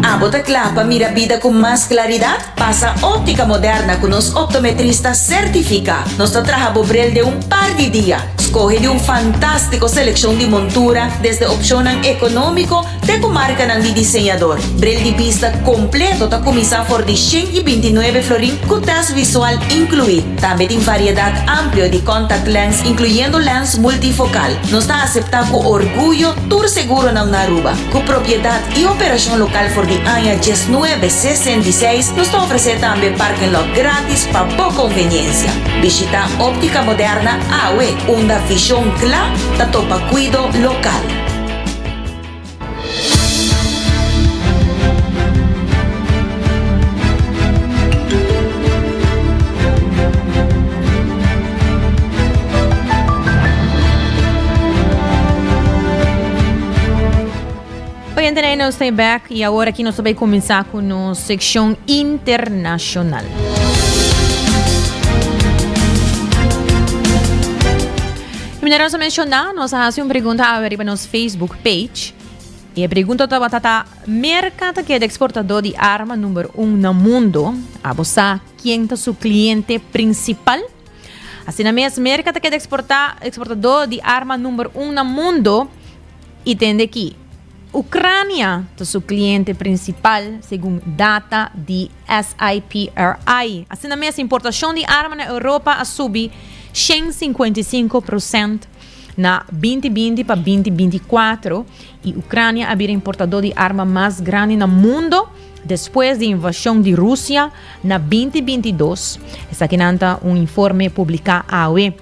Abo ta kla pa mira bida ku mas klaridat? Pasa Óptica Moderna ku nos optometrista sertifiká. Nos ta traha bo bril den un par di dia. Skohe di un fantástiko selekshon di montura desde opshonnan ekonómiko te ku markanan di diseñador. Bril di bista kompleto ta kuminsá for di 129 florin ku tèst visual inkluí. Tambe tin variedat amplio di contact lens inkluyendo lens multifokal. Nos ta aseptá ku orguyo tur seguronan na Aruba. Ku propiedat i operashon lokal for di aña 1966, nos ta ofresé tambe parking lot grátis pa bo konveniensia. Bishitá Óptica Moderna awe, unda vishon kla ta topa kuido lokal. Oyente nos ta back y awor aki nos ta bay cuminsa cu nos seccion internacional. Y manera nos a menciona, nos a haci un pregunta awe riba nos Facebook page. Y e pregunta tabata ta, Merca ta keda exportador di arma number un na mundo. Abo sa ken ta su cliente principal? Asina mes, Merca ta keda exporta, exportador di arma number un na mundo y tende ki Ucrania ta su cliente principal, segun data di SIPRI. Asina mes, importacion di arma na Europa a subi 155% na 2020 pa 2024 y Ucrania a bira importador di arma mas grandi na mundo despues di invasion di Rusia na 2022. Esakinan ta un informe publica awe.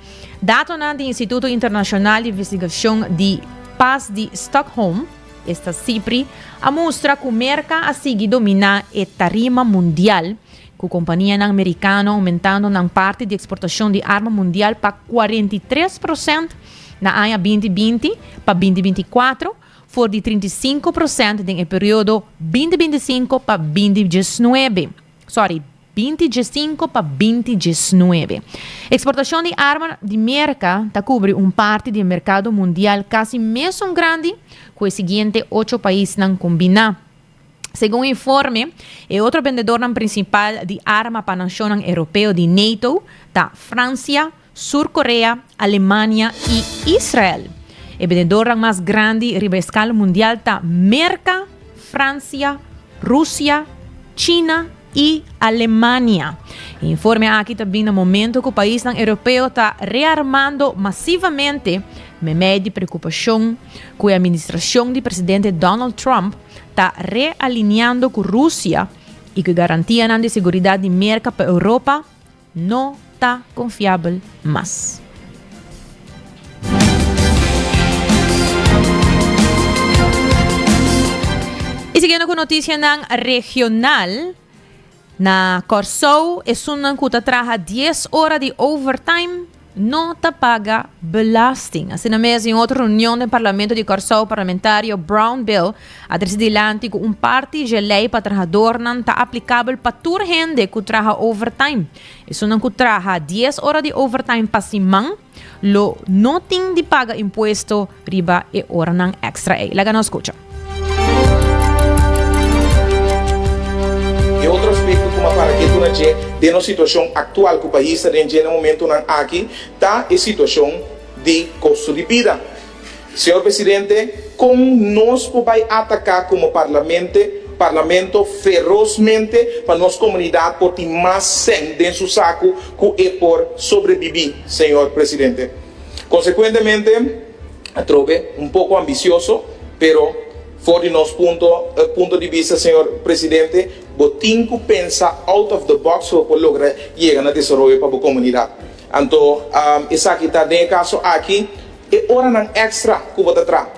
Datonan di Instituto Internacional di Investigacion di Pas di Stockholm, esta SIPRI, a mustra cu Merca a sigui domina e tarima mundial, cu companianan Mericano aumentando nan parti di exportacion di arma mundial pa 43% na aña 2020 pa 2024, for di 35% den e periodo 2025 pa 2019. Sorry, 2015 pa 2019. Eksportashon di arma di Merka ta kubri un parti di e merkado mundial kasi mesun grandi ku e siguiente ocho paisnan kombiná. Segun e informe, e otro bendedornan prinsipal di arma pa nashonnan europeo di NATO ta Fransia, Sur Korea, Alemania i Israel. E bendedornan mas grandi riba eskala mundial ta Merka, Fransia, Rusia, China i Alemania. E informe aki ta bin na momento ku paisnan europeo ta rearmando masivamente meimei di preokupashon ku e administrashon di presidente Donald Trump ta realiniando ku Rusia i ku e garantianan di seguridat di Merka pa Europa no ta konfiabel mas. I siguiendo ku notisianan regional, na Kòrsou esunnan ku ta traha dies ora di overtime no ta paga belasting. Asina mes den otro reunion den Parlamento di Kòrsou parlamentario Brownbill a trese dilanti ku un parti dje lei pa trahadornan ta aplikabel pa tur hende ku traha overtime. Esunnan ku traha dies ora di overtime pa siman lo no tin di paga impuesto riba e oranan èkstra ei. Laga nos skucha. E otro aspekto ku m'a para ketu na dje den nos situashon aktual ku pais ta den dje na momentunan aki ta e situashon di kosto di bida. Señor Presidente, kon nos por bai ataká komo parlamente parlamento ferosmente pa nos komunidat por tin mas sèn den su saku ku e por sobrebibí, señor Presidente? Konsekuentemente, Atrobe un poco ambicioso, pero for di nos punto punto di bista, señor Presidente, bo tin cu pensa out of the box pa bo por logra yega na desaroyo pa bo comunidad. Anto esaki ta den e caso aki e oranan extra cu bo ta traha,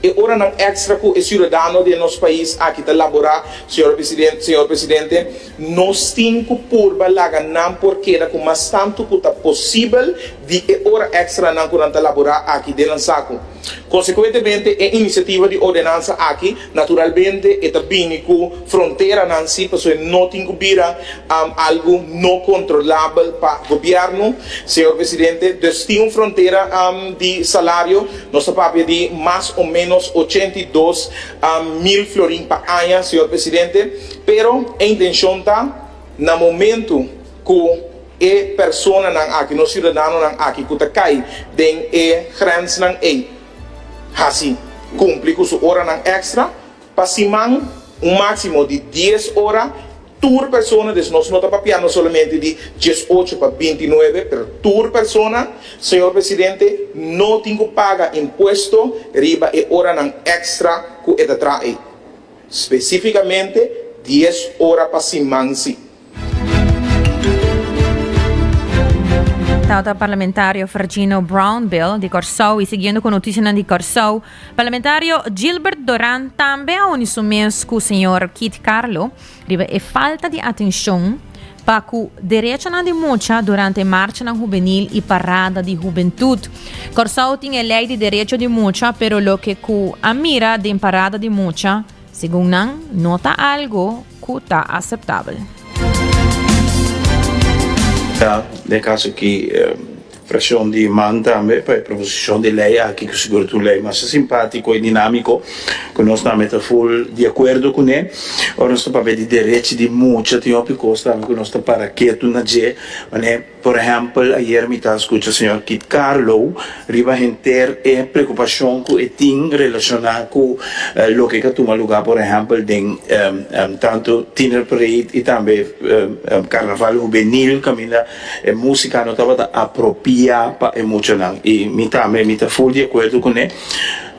e oranan extra cu e ciudadano den nos pais aki ta labora, señor Presidente, señor Presidente, nos tin cu purba laga nan por keda cu mas tanto cu ta posibel di e ora èkstranan ku nan ta laborá aki den nan saku. Konsekuentemente e inisiativa di ordenansa aki naturalmente e ta bini ku fronteranan si pasobra e no tin ku bira algu no kontrolabel pa gobièrnu, señor presidente. Dus tin un frontera di salario, nos ta papia di mas o ménos 82 mil florin pa aña, señor presidente, pero e intenshon ta na momentu ku. e personanan aki, nos siudadanonan aki ku ta kai den e grensnan ei hasi kumpli ku su oranan èkstra pa siman, un máksimo di dies ora tur persona, dus nos no ta papiando solamente di diesocho pa bintinuebe, pero tur persona, señor presidente, no tin ku paga impuesto riba e oranan èkstra ku e ta traha ei, spesífikamente dies ora pa siman si. Tabata parlamentario Fergino Brownbill di Kòrsou i siguiendo ku notisianan di Kòrsou, parlamentario Gilbert Doran tambe a uni su mes ku señor Keith Carlo riba e falta di atenshon pa ku derechonan di mucha durante marchanan hubenil i parada di hubentut. Kòrsou tin e lei di derecho di mucha pero loke ku a mira den parada di mucha, Segun nan, no ta algo cu ta aceptabel. Ta den caso aki fraccion di man tambe pa e proposicion di ley aki cu sigur ta un ley masha simpatico y dinamico cu nos tambe ta full di acuerdo cune. Ora nos ta papia di derechi di mucha tin hopi cos tambe cu nos ta para ketu na dje manera. Por ehèmpel, ayer mi ta skucha señor Kit Carlo riba henter e preokupashon ku e tin relashoná ku loke ka tuma lugá por ehèmpel den tantu Tiener Parade i tambe Karnaval Hubenil kaminda e músika no tabata apropiá pa e muchanan. I mi tambe mi ta ful di akuerdo kuné.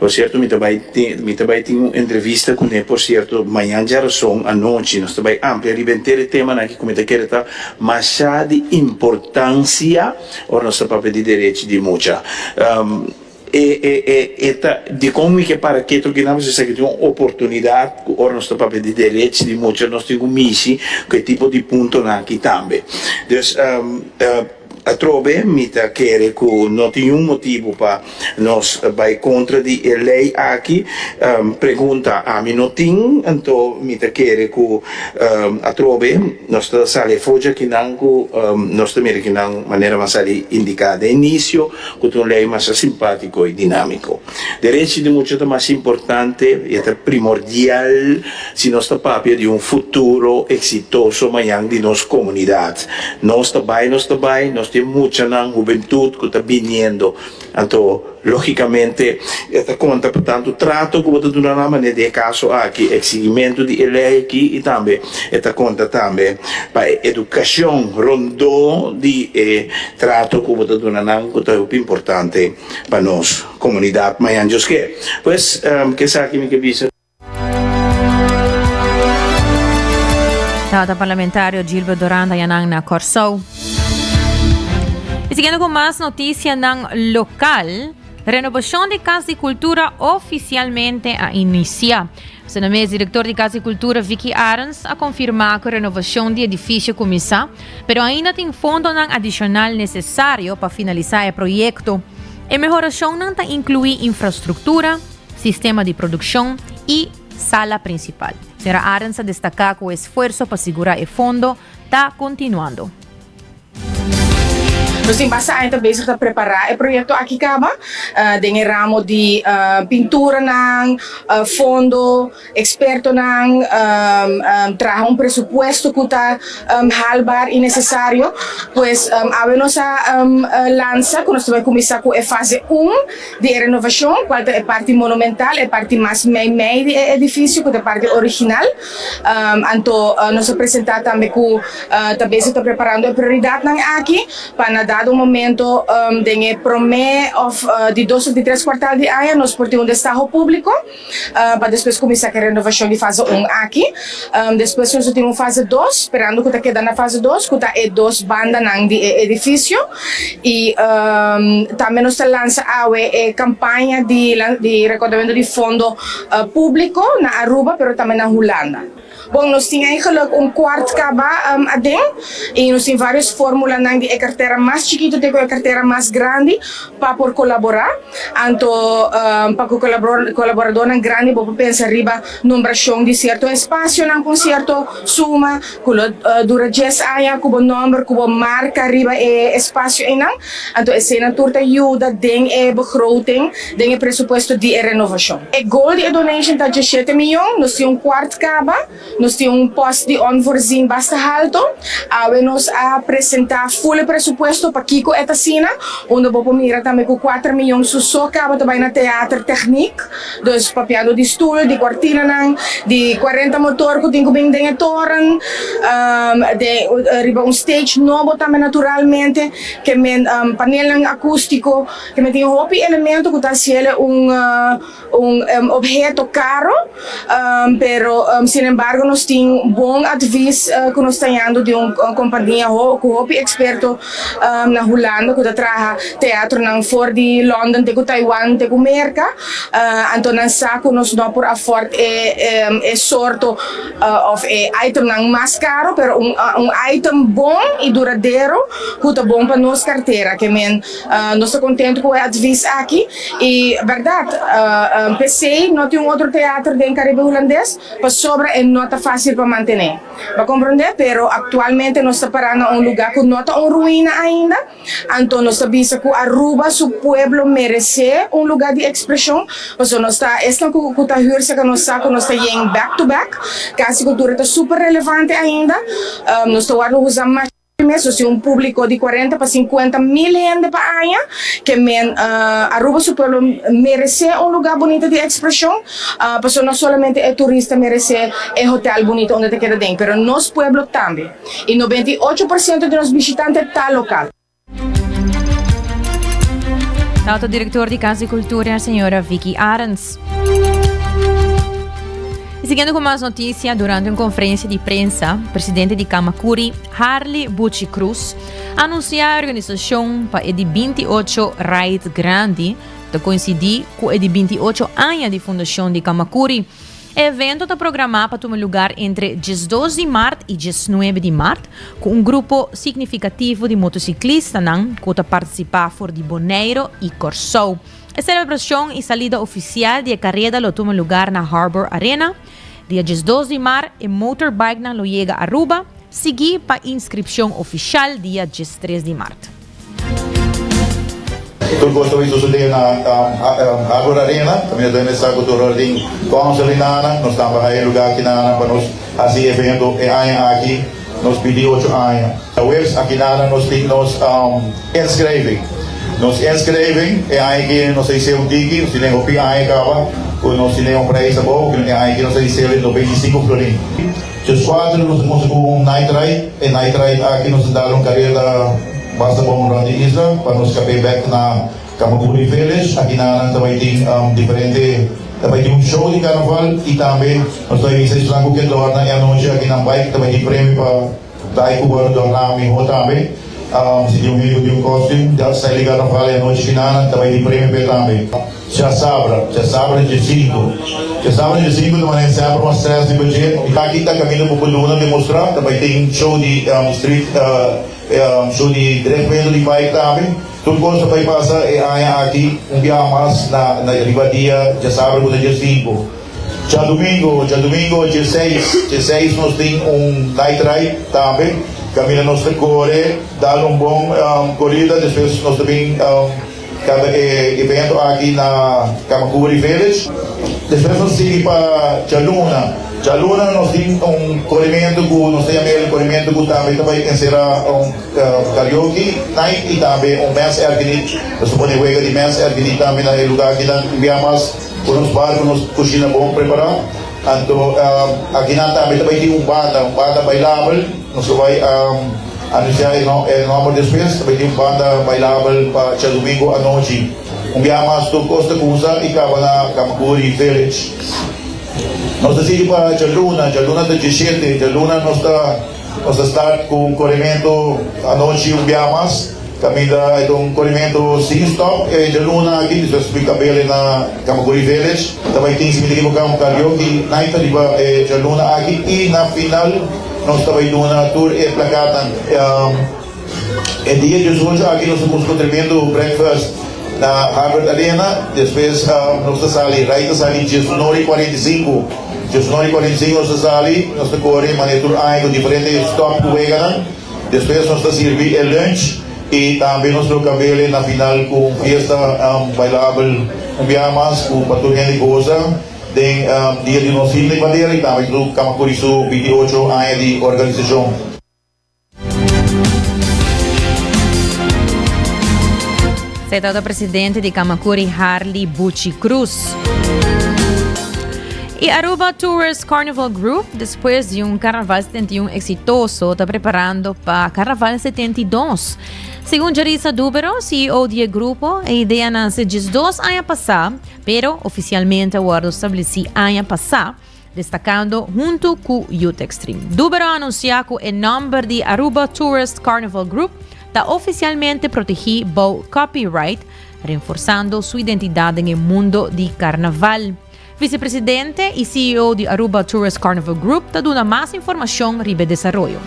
Por sierto mi ta bai mi ta bai tin un entrevista kuné por sierto mañan djarason anochi nos ta bai amplia riba henter e temanan aki ku mi ta kere ta masha di importansia ora nos ta papia di derechi di mucha. E e e e ta dikon mi ke para ketu kinan pasobra esaki tin un oportunidat ku ora nos ta papia di derechi di mucha nos tin ku mishi ku e tipo di puntonan aki tambe. Dus Atrobe mi ta kere ku no tin niun motibu pa nos bai kontra di e lei aki. Pregunta ami no tin, anto mi ta kere ku atrobe nos ta sali afó djakinan ku nos ta mira kinan manera mas sali indiká den inisio ku ta un lei masha simpátiko i dinámiko. Derechi di mucha ta mas importante i e ta primordial si nos ta papia di un futuro eksitoso mañan di nos komunidat. Nos ta bai, nos ta bai, nos tin muchanan, hubentut ku ta biniendo. Anto, lógikamente, e ta konta pa tantu trato ku bo ta duna nan, manera den e kaso aki, eksigimentu di e lei aki i tambe e ta konta tambe pa e edukashon rondó di e trato ku bo ta duna nan ku ta hopi importante pa nos komunidat mañan Dios ke. Pues, kesaki mi ke bisa. Tabata parlamentario Gilbert Doranda yanan na Kòrsou. Y siguiendo con mas noticianan local, renovacion di Cas di Cultura oficialmente a inicia. Asina mes, director di Cas di Cultura Vicky Arens a confirma cu renovacion di edificio cuminsa, pero ainda tin fondonan adicional necesario pa finalisa e proyecto. E mehoracionnan ta inclui infrastructura, sistema di produccion y sala principal. Sra. Arends a destaca cu e esfuerzo pa sigura e fondo ta continuando. Nos tin basta aña ta bezig ta prepará e proyekto aki kaba den e ramo di pinturanan, fondo, ekspertonan, traha un presupuesto ku ta haalbaar i nesesario. Pues awe nos a lansa ku nos ta bai kuminsá ku e fase un di e renovashon, kual ta e parti monumental, e parti mas mei mei di e edifisio ku ta e parti original. Anto nos a presentá tambe ku Ta bezig ta preparando e prioridatnan aki pa na dado momento den e promé òf di dos òf di tres kuartal di aña nos por tin un destaho públiko pa despues kuminsá ku e renovashon di fase un aki. Despues nos lo tin un fase dos, sperando ku ta keda na fase dos ku ta e dos bandanan di e edifisio i tambe nos ta lansa awe e kampaña di di rekoudamentu di fondo públiko na Aruba pero tambe na Hulanda. Bon, nos tin eigenlijk un kwart kaba aden y nos tin varios formulanan di e cartera mas chikito te cu e cartera mas grandi pa por colabora. Anto pa cu colaboradornan grandi bo por pensa riba nombracion di cierto espacionan cu un cierto suma cu lo dura dies aña cu bo nomber, cu bo marca riba e espacio eynan. Anto eseynan tur ta yuda den e begroting, den e presupuesto di e renovacion. E goal di e donation ta diesshete miyon, nos tin un kwart kaba, Nos tin un post di onvoorzien basta halto. Awe nos a presenta full e presupuesto pakico e ta asina, unda bo por mira tambe cu cuater miyon su so caba ta bay na theater techniek, dus papiando di stoel, di cortinanan, di cuarenta motor cu tin cu bin den e toren, den riba un stage nobo tambe naturalmente, ke men panelnan acustico, ke men tin hopi elemento cu ta haciele un. Un obheto caro, pero sin embargo nos tin bon advies cu nos ta yando di un compania cu hopi experto na Hulanda cu ta traha teatronan for di London te cu Taiwan te cu Merca, anto nan sa cu nos no por afford e sorto of e itemnan mas caro, pero un item bon y duradero cu ta bon pa nos cartera, ke men nos ta contento cu e advies aki. Y berdad, p'esey no tin un otro teater den Caribe Hulandes, pasobra e no ta facil pa mantene. Bo a comprende? Pero actualmente nos ta para na un lugar cu no ta un ruina ainda, anto nos ta bisa cu Aruba su pueblo merece un lugar di expresion, pasobra nos ta esnan cu ta huur cerca nos sa cu nos ta yen back to back, Cas di Cultura ta super relevante ainda, nos ta wordo usa mas. Mes nos tin un publico di cuarenta pa cincuenta mil hende pa aña, ke men Aruba su pueblo merece un lugar bunito di expresion, pasobra no solamente e turista merece e hotel bunito unda ta keda den, pero nos pueblo tambe, y 98% di nos bishitante ta local. Tata director di Cas di Cultura, señora Vicky Arends. Y siguiendo con más noticia, durante un conferencia di prensa, presidente di Camacuri, Harley Bucci Cruz, anuncia organisacion pa e di 28 Ride Grandi, ta coincidi cu e di 28 aña di fundacion di Camacuri. E evento ta programá pa tuma lugar entre diesdos di mart i diesnuebe di mart, ku un grupo signifikativo di motociclistanan ku ta partisipá for di Boneiro i Kòrsou. E selebrashon i salida ofisial di e kareda lo tuma lugar na Harbor Arena. Dia 12 di mar e motorbikenan lo yega Aruba, sigui pa inskripshon ofishal dia 13 di mart. Tur kos ta bai sosodé na Harbor Arena. Kaminda ta mester ku tur orden kònsel di nana. Nos tambe haya e lugá aki nana pa nos hasi e evento e aña aki. Nos pidi ocho aña. Aweps aki nana nos tin nos inschrijving. Nos inschrijving e aña aki nos a hise un tiki, nos tene hopi aña kaba ku nos tene un prijs abou, e aña aki nos a hise el 95 florin. Djes kuater nos a kuminsá ku un night ride. E night ride aki nos a dal un kareda basta bon rònt di isla pa nos kap'é bèk na Camacuri Village. Aki nan ta bai tin diferente, ta bai tin un show di karnaval i tambe nos ta bai bisa esnan ku ke dòrna e anochi aki nan bai ta bai tin premio pa dai ku wòrdu dòrná mihó tambe. Si tin un hende ku tin un kòstum di style di karnaval e anochi aki nan ta bai tin premio p'e tambe. Djasabra, djasabra djesinku. Djasabra djesinku ta manera semper mas stress riba dje. Aki ta kaminda ku por duna demostrá. Ta bai tin show di street, show di drifmento di bike tambe. Tur kos ta bai pasa e aña aki un biaha mas na riba dia djasabra ku ta djesinku. Djadumingu, djadumingu djeseis, djeseis nos tin un night ride tambe. Kaminda nos ta kore, dal un bon korida, despues nos ta bin. Kada e evento aki na Camacuri Village. Despues nos sigui pa djaluna. Djaluna nos tin un korimentu ku nos ta yama el korimentu ku tambe ta bai ensera un karaoke night i tambe un mens erkenit. Nos ta pone wega di mens erkenit tambe na e luga akinan. Un bia mas ku nos bar ku nos kushina bon prepara. Anto akinan tambe ta bai tin un banda, un banda bailabel. Nos lo bai anuncia e nomber despues. Ta bai tin un banda bailabel pa djadumingo anochi. Un biaha mas tur cos ta cuminsa y caba na Camacuri Village. Nos ta sigui pa djaluna. Djaluna ta djeshete. Djaluna nos ta nos ta start cu un corrimento anochi un biaha mas. Caminda e ta un corrimento sin stop e djaluna aki. Despues subi cabele na Camacuri Village. Ta bai tin si mi ta equivoca un karaoke night riba e djaluna aki y na final. Nos ta bai duna tur e plakatnan. E dia diesocho aki nos ta buska un tremendo breakfast na Harvard Arena. Despues nos ta sali, rai ta sali diesunora i 45. Diesunora i 45 nos ta sali, nos ta kore manera tur aña ku diferente stop ku weganan. Despues nos ta sirbi e lunch i tambe nos lo kabele na final ku un fiesta bailabel un biaha mas ku pa tur hende goza. den dia di nos himno y bandera y tambe cu Camacuri su 28 aña di organisacion. Se trata presidente di Camacuri Harley Buchi Cruz. Y Aruba Tourist Carnival Group, despues di un Carnaval 71 exitoso, ta preparando pa Carnaval 72. Segun Jarisa Dubero, CEO di e grupo, e idea nace 12 aña pasa, pero oficialmente a wordo estableci aña pasa. Destacando hunto cu Youth Extreme. Dubero a anuncia cu e nomber di Aruba Tourist Carnival Group ta oficialmente protegi bou copyright, renforzando su identidad den e mundo di carnaval. Vicepresidente y CEO di Aruba Tourist Carnival Group ta duna mas informacion riba e desaroyo.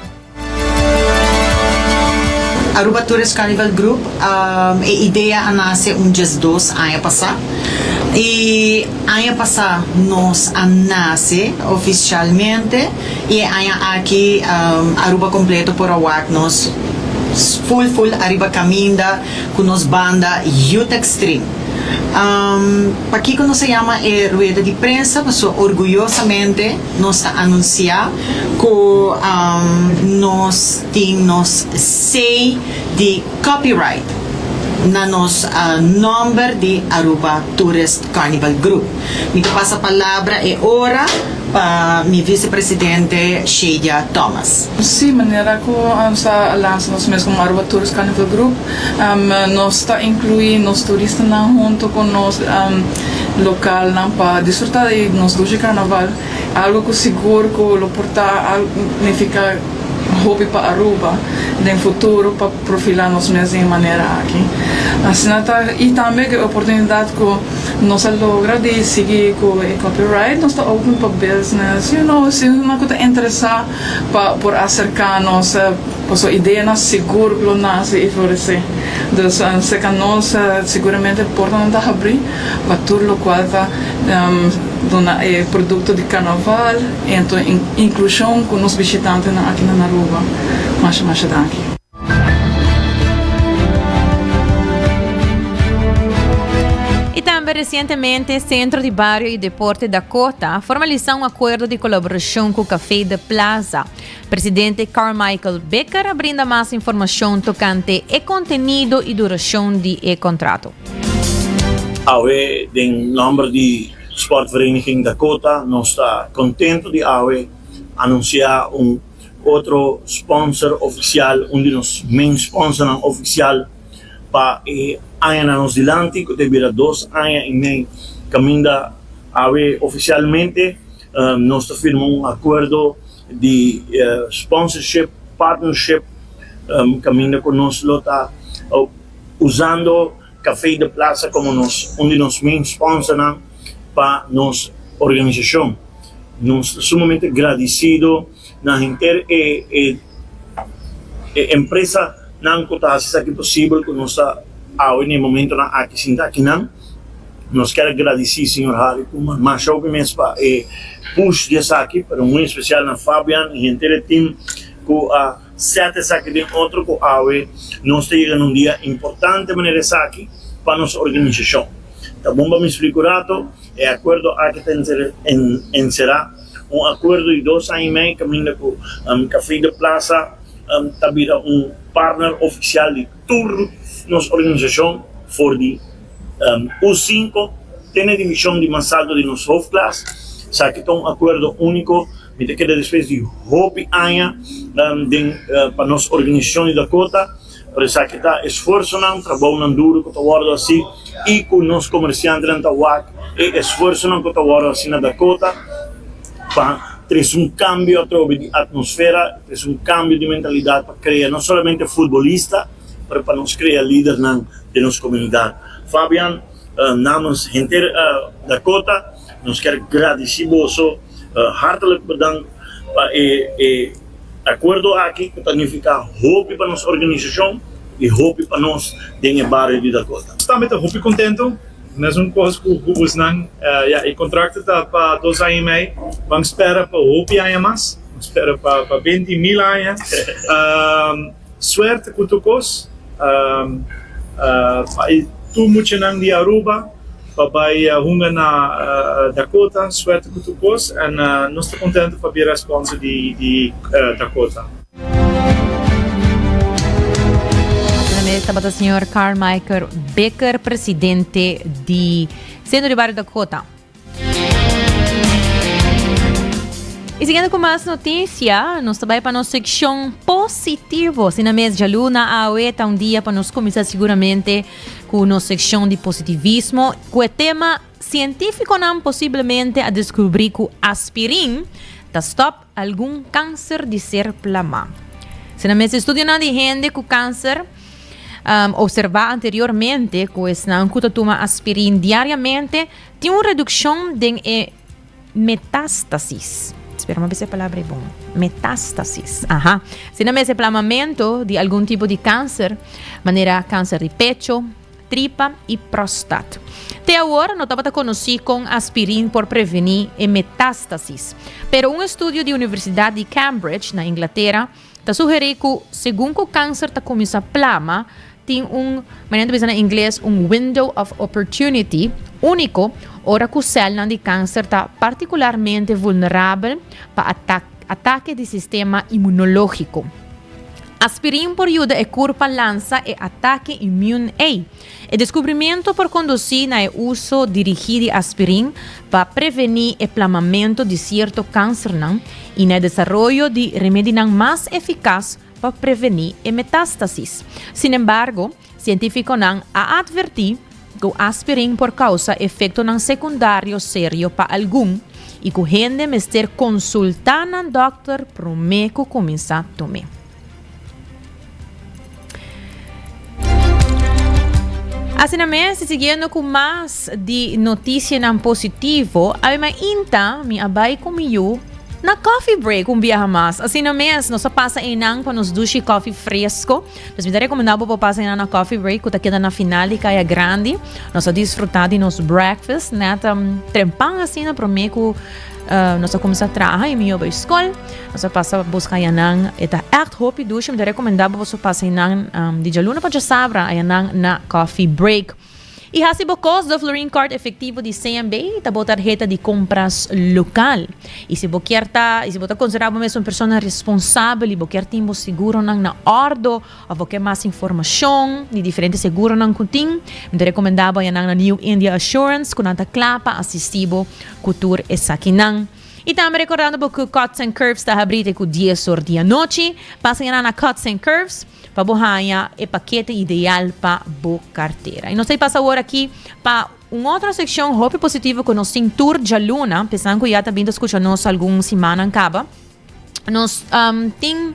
Aruba Tourist Carnival Group, e idea a nace un 12 aña pasa y aña pasa nos a nace oficialmente y e aña aki Aruba completo por a wak nos full full ariba caminda cu nos banda Youth Extreme. Pakico nos a yama e rueda di prensa? Pasobra orguyosamente. Nos ta anuncia cu nos tin nos sey di copyright na nos nomber di Aruba Tourist Carnival Group. Mi ta pasa palabra e ora pa mi vicepresidente Shedia Thomas. Sí, manera cu nos a lansa nos mes como Aruba Tourist Carnival Group, nos ta inclui nos turistanan hunto cu nos localnan pa disfruta di nos dushi carnaval, algo cu sigur cu lo por ta nifica hopi pa Aruba den futuro pa profila nos mes den e manera aki. Asina ta y tambe cu e oportunidad cu nos a logra di sigui cu e copyright nos ta open pa business, you know, si esnan cu ta interesa pa por acerca nos pasobra ideanan sigur lo nace y florece. Dus cerca nos siguramente portanan ta habri pa tur locual ta duna e producto di carnaval y anto inclusion cu nos bishitantenan aki na Aruba. Masha masha danki. Y tambe recientemente Centro di Bario y Deporte Dakota a formalisa un acuerdo di colaboracion cu Café de Plaza. Presidente Carmichael Bikker a brinda mas informacion tocante e contenido y duracion di e contrato. Awe den nomber di Sportvereniging Dakota nos ta contento di awe anuncia un otro sponsor oficial, un di nos main sponsornan oficial pa e añanan nos dilanti cu ta bira dos aña y mei caminda awe oficialmente nos ta firma un acuerdo di sponsorship, partnership caminda cu nos lo ta usando Café de Plaza como nos un di nos main sponsornan pa nos organisacion. Nos ta sumamente gradicido na henter e e e empresanan cu ta haci esaki posibel cu nos ta awe na e momentonan aki sinta akinan. Nos kier gradici señor Harry Koeman masha hopi mes pa e push di esaki, pero muy especial na Fabian y henter e team cu a set esaki den otro cu awe nos ta yega na un dia importante manera esaki pa nos organisacion. Ta bon pa mi splica un rato, e acuerdo aki ta encera un acuerdo di dos aña y mei caminda cu Café de Plaza ta bira un partner oficial di tur nos organisacion for di U sinku te na e divishon di mas alto di nos hoofdklas. Esaki ta un akuerdo úniko. Mi ta keda despues di hopi aña den pa nos organisashon di Dakota, pero esaki ta esfuersonan, trabounan duru ku ta wòrdu hasi i ku nos komersiantenan ta wak e esfuersonan ku ta wòrdu hasi na Dakota pa trese un kambio atrobe di atmosfera, trese un kambio di mentalidat pa krea no solamente futbolista, pero pa nos krea lidernan den nos comunidad. Fabian, namens henter Dakota, nos kier gradici boso hartelijk bedankt pa e e acuerdo aki cu ta nifica hopi pa nos organisacion y hopi pa nos den e bario di Dakota. Nos tambe ta hopi contento, mesun cos cu bosnan, ya e contracto ta pa dos aña y mei, ban spera pa hopi aña mas, ban spera pa benti mil aña. Suerte cu tur cos. Pa e tur muchanan di Aruba. pa bai hunga na Dakota, suerte ku tur kos en nos ta kontento pa bira sponsor di Dakota. Asina tabata señor Carl Michael Bikker, presidente di Centro di Bario Dakota. Y siguiendo cu mas noticia, nos ta bay pa nos seccion positivo. Asina mes, djaluna awe ta un dia pa nos cuminsa seguramente cu nos seccion di positivismo, cu e tema Cientificonan posiblemente a descubri cu aspirin ta stop algun cancer di ser plama. Asina mes, estudionan di hende cu cancer observa anteriormente cu esnan cu ta tuma aspirin diariamente tin un reduccion den e metástasis. Spera mi a bisa e palabra ei bon. Metástasis. Aha. Asina mes e plamamento di algun tipo di cancer, manera cancer di pecho, tripa i prostat. Te awor no tabata konosí kon aspirin por prevení e metástasis. Pero un estudio di Universidat di Cambridge, na Inglatera, ta sugerí ku segun ku kanser ta kuminsá plama, tin un, manera ta bisa na ingles, un window of opportunity úniko ora ku sèlnan di kanser ta partikularmente vulnerabel pa atake di sistema imunológiko. Aspirin por yuda e kurpa lansa e atake immun ei. E deskubrimentu por kondusí na e uso dirigí di aspirin pa prevení e plamamentu di sierto kansernan i na e desaroyo di remedinan mas efikas pa prevení e metástasis. Sinembargo, sientífikonan a atvertí ku aspirin por kousa efektonan sekundario serio pa algun i ku hende mester konsultá nan dòkter promé ku kuminsá tum'é. Asina mes, y siguiendo cu mas di noticianan positivo, awe mainta mi a bay cu mi yu na coffee break un biaha mas. Asina mes, nos a pasa einan pa nos dushi coffee fresco. Pues mi ta recomenda bo pa pasa einan na coffee break cu ta keda na final di Caya Grandi. Nos a disfruta di nos breakfast net um, trempan asina prome cu Nos a cuminsa traha y mi yo bay school. Nos a pasa busca ayanan. E ta echt hopi dushi. Mi ta recomenda bo boso pasa einan di djaluna pa djasabra ayanan na Coffee Break. Y haci bo cos de Florin Card efectivo di CMB ta bo tarheta di compras local. Y si bo kier ta, y si bo ta considera bo mes un persona responsabel y bo kier tin bo seguronan na ordo of bo kier mas informacion di diferente seguronan cu tin, mi ta recomenda bo ayanan na New India Assurance cu nan ta cla pa asisti bo Ku tur esakinan. I tambe rekordando bo ku Cuts and Curves ta habrí te ku dies or di anochi. Pasa yaná na Cuts and Curves pa bo haña e pakete ideal pa bo kartera. I nos ta pasa awor aki pa un otro sekshon hopi positivo ku nos tin tur djaluna, pesan ku ya ta bin ta skucha nos algun simannan kaba. Nos tin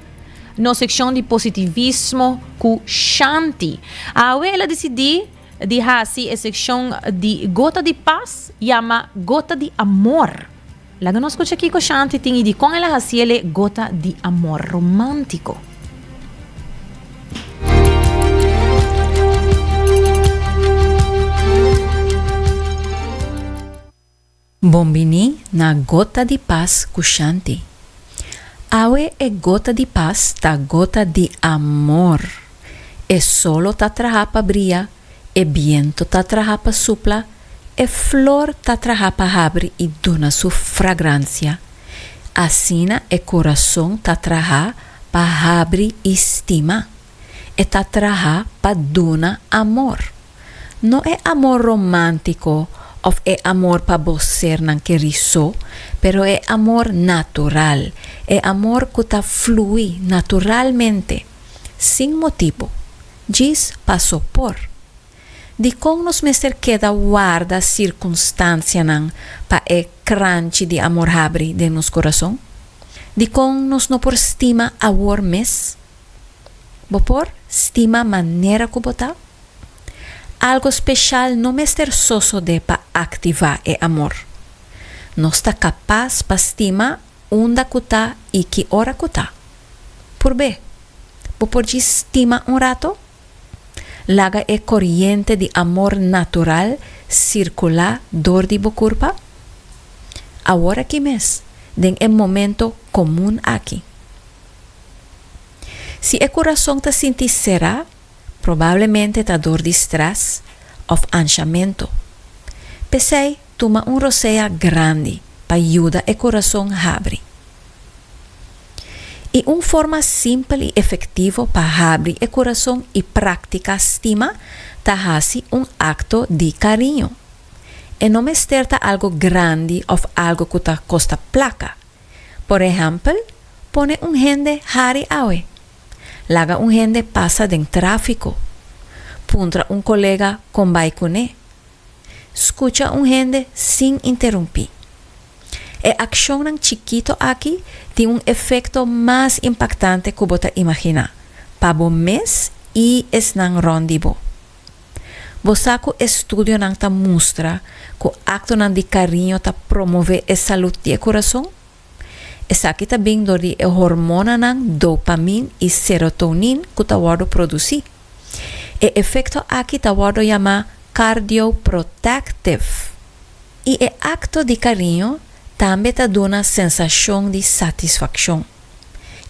nos sekshon di positivismo ku Shanti. Awe el a disidí di hasi e sekshon di Gota di Pas yama Gota di Amor. Laga nos skucha kiko Shanti tin i dikon el a hasi el e Gota di Amor romántiko. Bon bini na Gota di Pas ku Shanti. Awe e gota di pas ta gota di amor. E solo ta traha pa bria, e biento ta traha pa supla, e flor ta traha pa habri i duna su fragransia. Asina e kurason ta traha pa habri i stima. E ta traha pa duna amor. No e amor romántico of e amor pa bo sernan kerí so, pero e amor natural, e amor cu ta flui naturalmente, sin motibo, djis paso por. Dicon nos mester keda warda circunstancianan pa e cranchi di amor habri den nos curason? Dicon nos no por stima awor mes? Bo por stima manera cu bo ta? Algo special no mester sosode pa activa e amor. Nos ta capas pa stima unda cu ta y ki ora cu ta. Purb'é. Bo por djis stima un rato? Laga e coriente di amor natural circula door di bo curpa? Awor aki mes, den e momento comun aki. Si e kurason ta sinti será, probablemente ta dor di strès òf anshamentu. P'esei, tuma un rosea grandi pa yuda e kurason habri. I un forma simpel i efektivo pa habri e kurason i praktiká stima ta hasi un akto di kariño. E no mester ta algu grandi òf algu ku ta kosta plaka. Por ehèmpel, pone un hende hari awe. Laga un hende pasa den tráfiko. Puntra un kolega kon bai kuné. Skucha un hende sin interumpí. E akshonnan chikito aki tin un efekto mas impaktante ku bo ta imaginá, pa bo mes i esnan rònt di bo. Bo sa ku estudionan ta mustra ku aktonan di kariño ta promové e salud di e kurason? Esaki ta bin dor di e hormonanan dopamin i serotonin ku ta wòrdu produsí. E efekto aki ta wòrdu yamá cardioprotective. I e akto di kariño tambe ta duna sensashon di satisfakshon.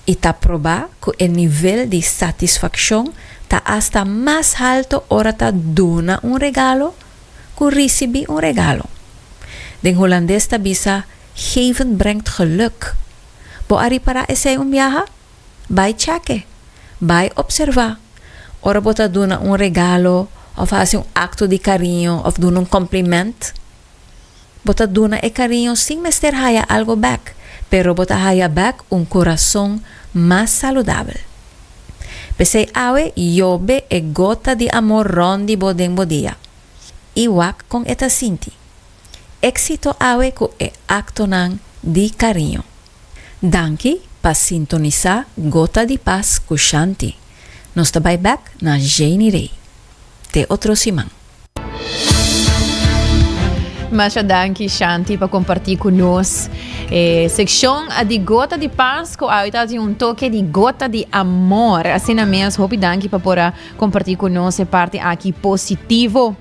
I ta probá ku e nivel di satisfakshon ta asta mas halto ora ta duna un regalo ku risibí un regalo. Den hulandes ta bisa geven brengt geluk. Bo a ripará esei un biaha? Bai chèk'e. Bai opservá. Ora bo ta duna un regalo òf hasi un akto di kariño òf duna un kòmplimènt, bo ta duna e kariño sin mester haya algu bèk, pero bo ta haya bèk un kurason mas saludabel. P'esei awe yobe e gota di amor rònt di bo den bo dia i wak kon e ta sinti. Éksito awe ku e aktonan di kariño. Danki pa sintonisá Gota di Pas ku Shanti. Nos ta bai bèk na Janie Rey. Te otro siman. Masha danki Shanti pa kompartí ku nos e sekshon di Gota di Pas ku awe ta tin un toke di Gota di Amor. Asina mes hopi danki pa por a kompartí ku nos e parti aki positivo.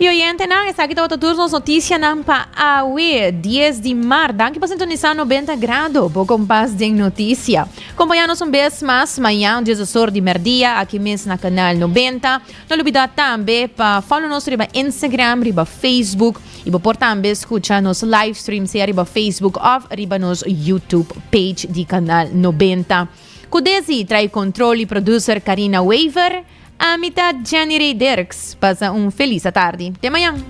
Y oyentenan, esaki tabata tur nos noticianan pa awe, 10 di maart. Danki pa sintonisa 90 Grado, bo kompas den noticia. Compaña nos un bes mas mañan, 10 or di merdia, aki mes na Canal 90. No lubida tambe pa follow nos riba Instagram, riba Facebook. Y bo por tambe scucha nos live stream, sea riba Facebook of riba nos YouTube page di Canal 90. Cu desi trae control y producer Carina Wever. Ami ta Jenny Ray Dirks. Pasa un felis atardi. Te mañan.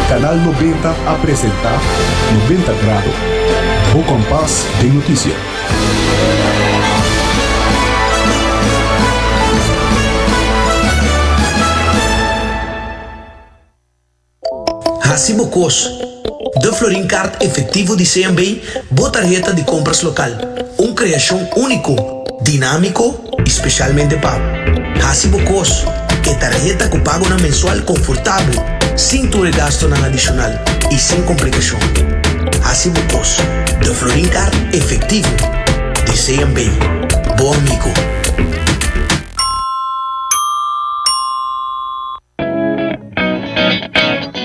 Canal 90 a presenta 90 Grado, bo kompas den notisia. Hasi bo kos. De Florin Card Efectivo di CMB, bo tarheta di compras local. Un creacion unico, dinamico y specialmente pa bo. Hasi bo kos. E tarheta cu pagonan mensual confortabel, sin tur e gastonan adicional y sin complicacion. Hasi bo kos. De Florin Card Efectivo di CMB. Bo amigo.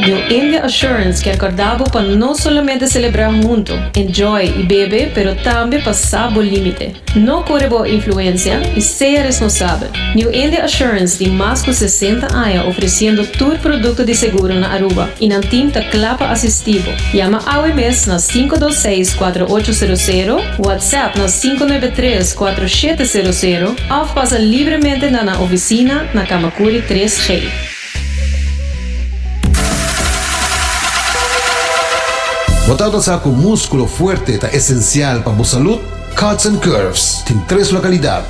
New India Assurance kier corda bo pa no solamente celebra hunto, enjoy y bebe pero tambe pa sa bo limite. No core bo influencia y sea responsabel. New India Assurance tin mas cu 60 aña ofreciendo tur producto di seguro na Aruba y nan team ta cla pa asisti bo. Yama awe mes na 526 4800, WhatsApp na 593 4700 of pasa libremente na nan oficina na Camacuri 3G. Bo tabata sa ku múskulo fuerte ta esensial pa bo salud? Cuts and Curves tin tres lokalidat,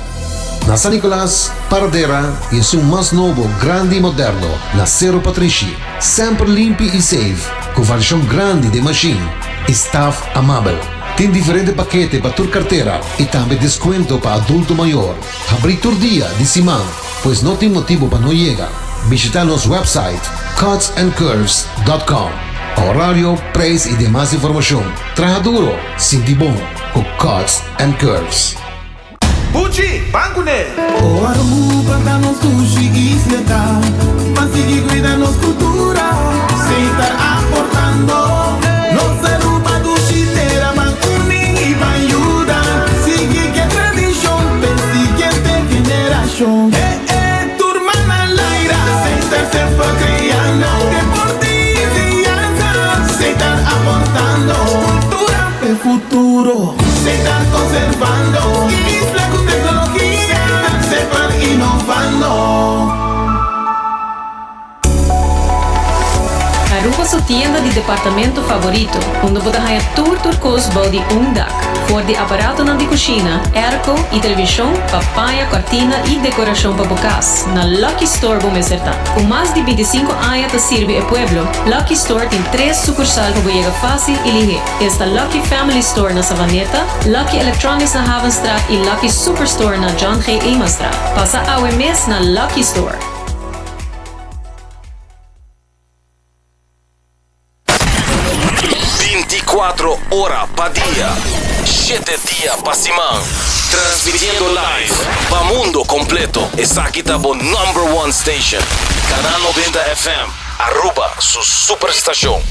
na San Nicolas, Paradera i esun mas nobo, grandi i moderno, na Sero Patrishi. Semper limpi i safe, ku variashon grandi den mashin i staf amabel. Tin diferente pakete pa tur kartera i tambe deskuento pa adulto mayor. Habrí tur dia di siman, pues no tin motibu pa no yega. Bishita nos website cutsandcurves dot com. Pa horario, prijs y demas informacion, traha duro, sinti bon cu Cuts and Curves. Buchi, ban kuné! O Aruba ta nos dushi isla ta Ban sigui cuida nos cultura Setar aportando Nos Aruba dushi tera Ban uni y ban yuda Sigui ke tradicion P'e siguiente generacion Eh eh tur man al aire Setar semper creando Deporte y enseñanza Setar aportando Cultura p'e futuro. Setar conservando Isla cu tecnologia Semper innovando. Aruba su tienda di departamento favorito, unda bo ta haña tur tur cos bou di un dak. For di aparatonan di cushina, airco y television pa paña, cortina y decoracion pa bo cas, na Lucky Store bo mester ta. Cu mas di binticinco aña ta sirbi e pueblo, Lucky Store tin tres sucursal pa bo yega facil y lihé. Esta Lucky Family Store na Savaneta, Lucky Electronics na Havenstraat y Lucky Superstore na John G. Emanstraat. Pasa awe mes na Lucky Store. Binticuatro ora pa dia, shete dia pa siman, transmitiendo live pa mundo completo. Esaki ta bo number one station, Canal 90 FM, Aruba su superstacion.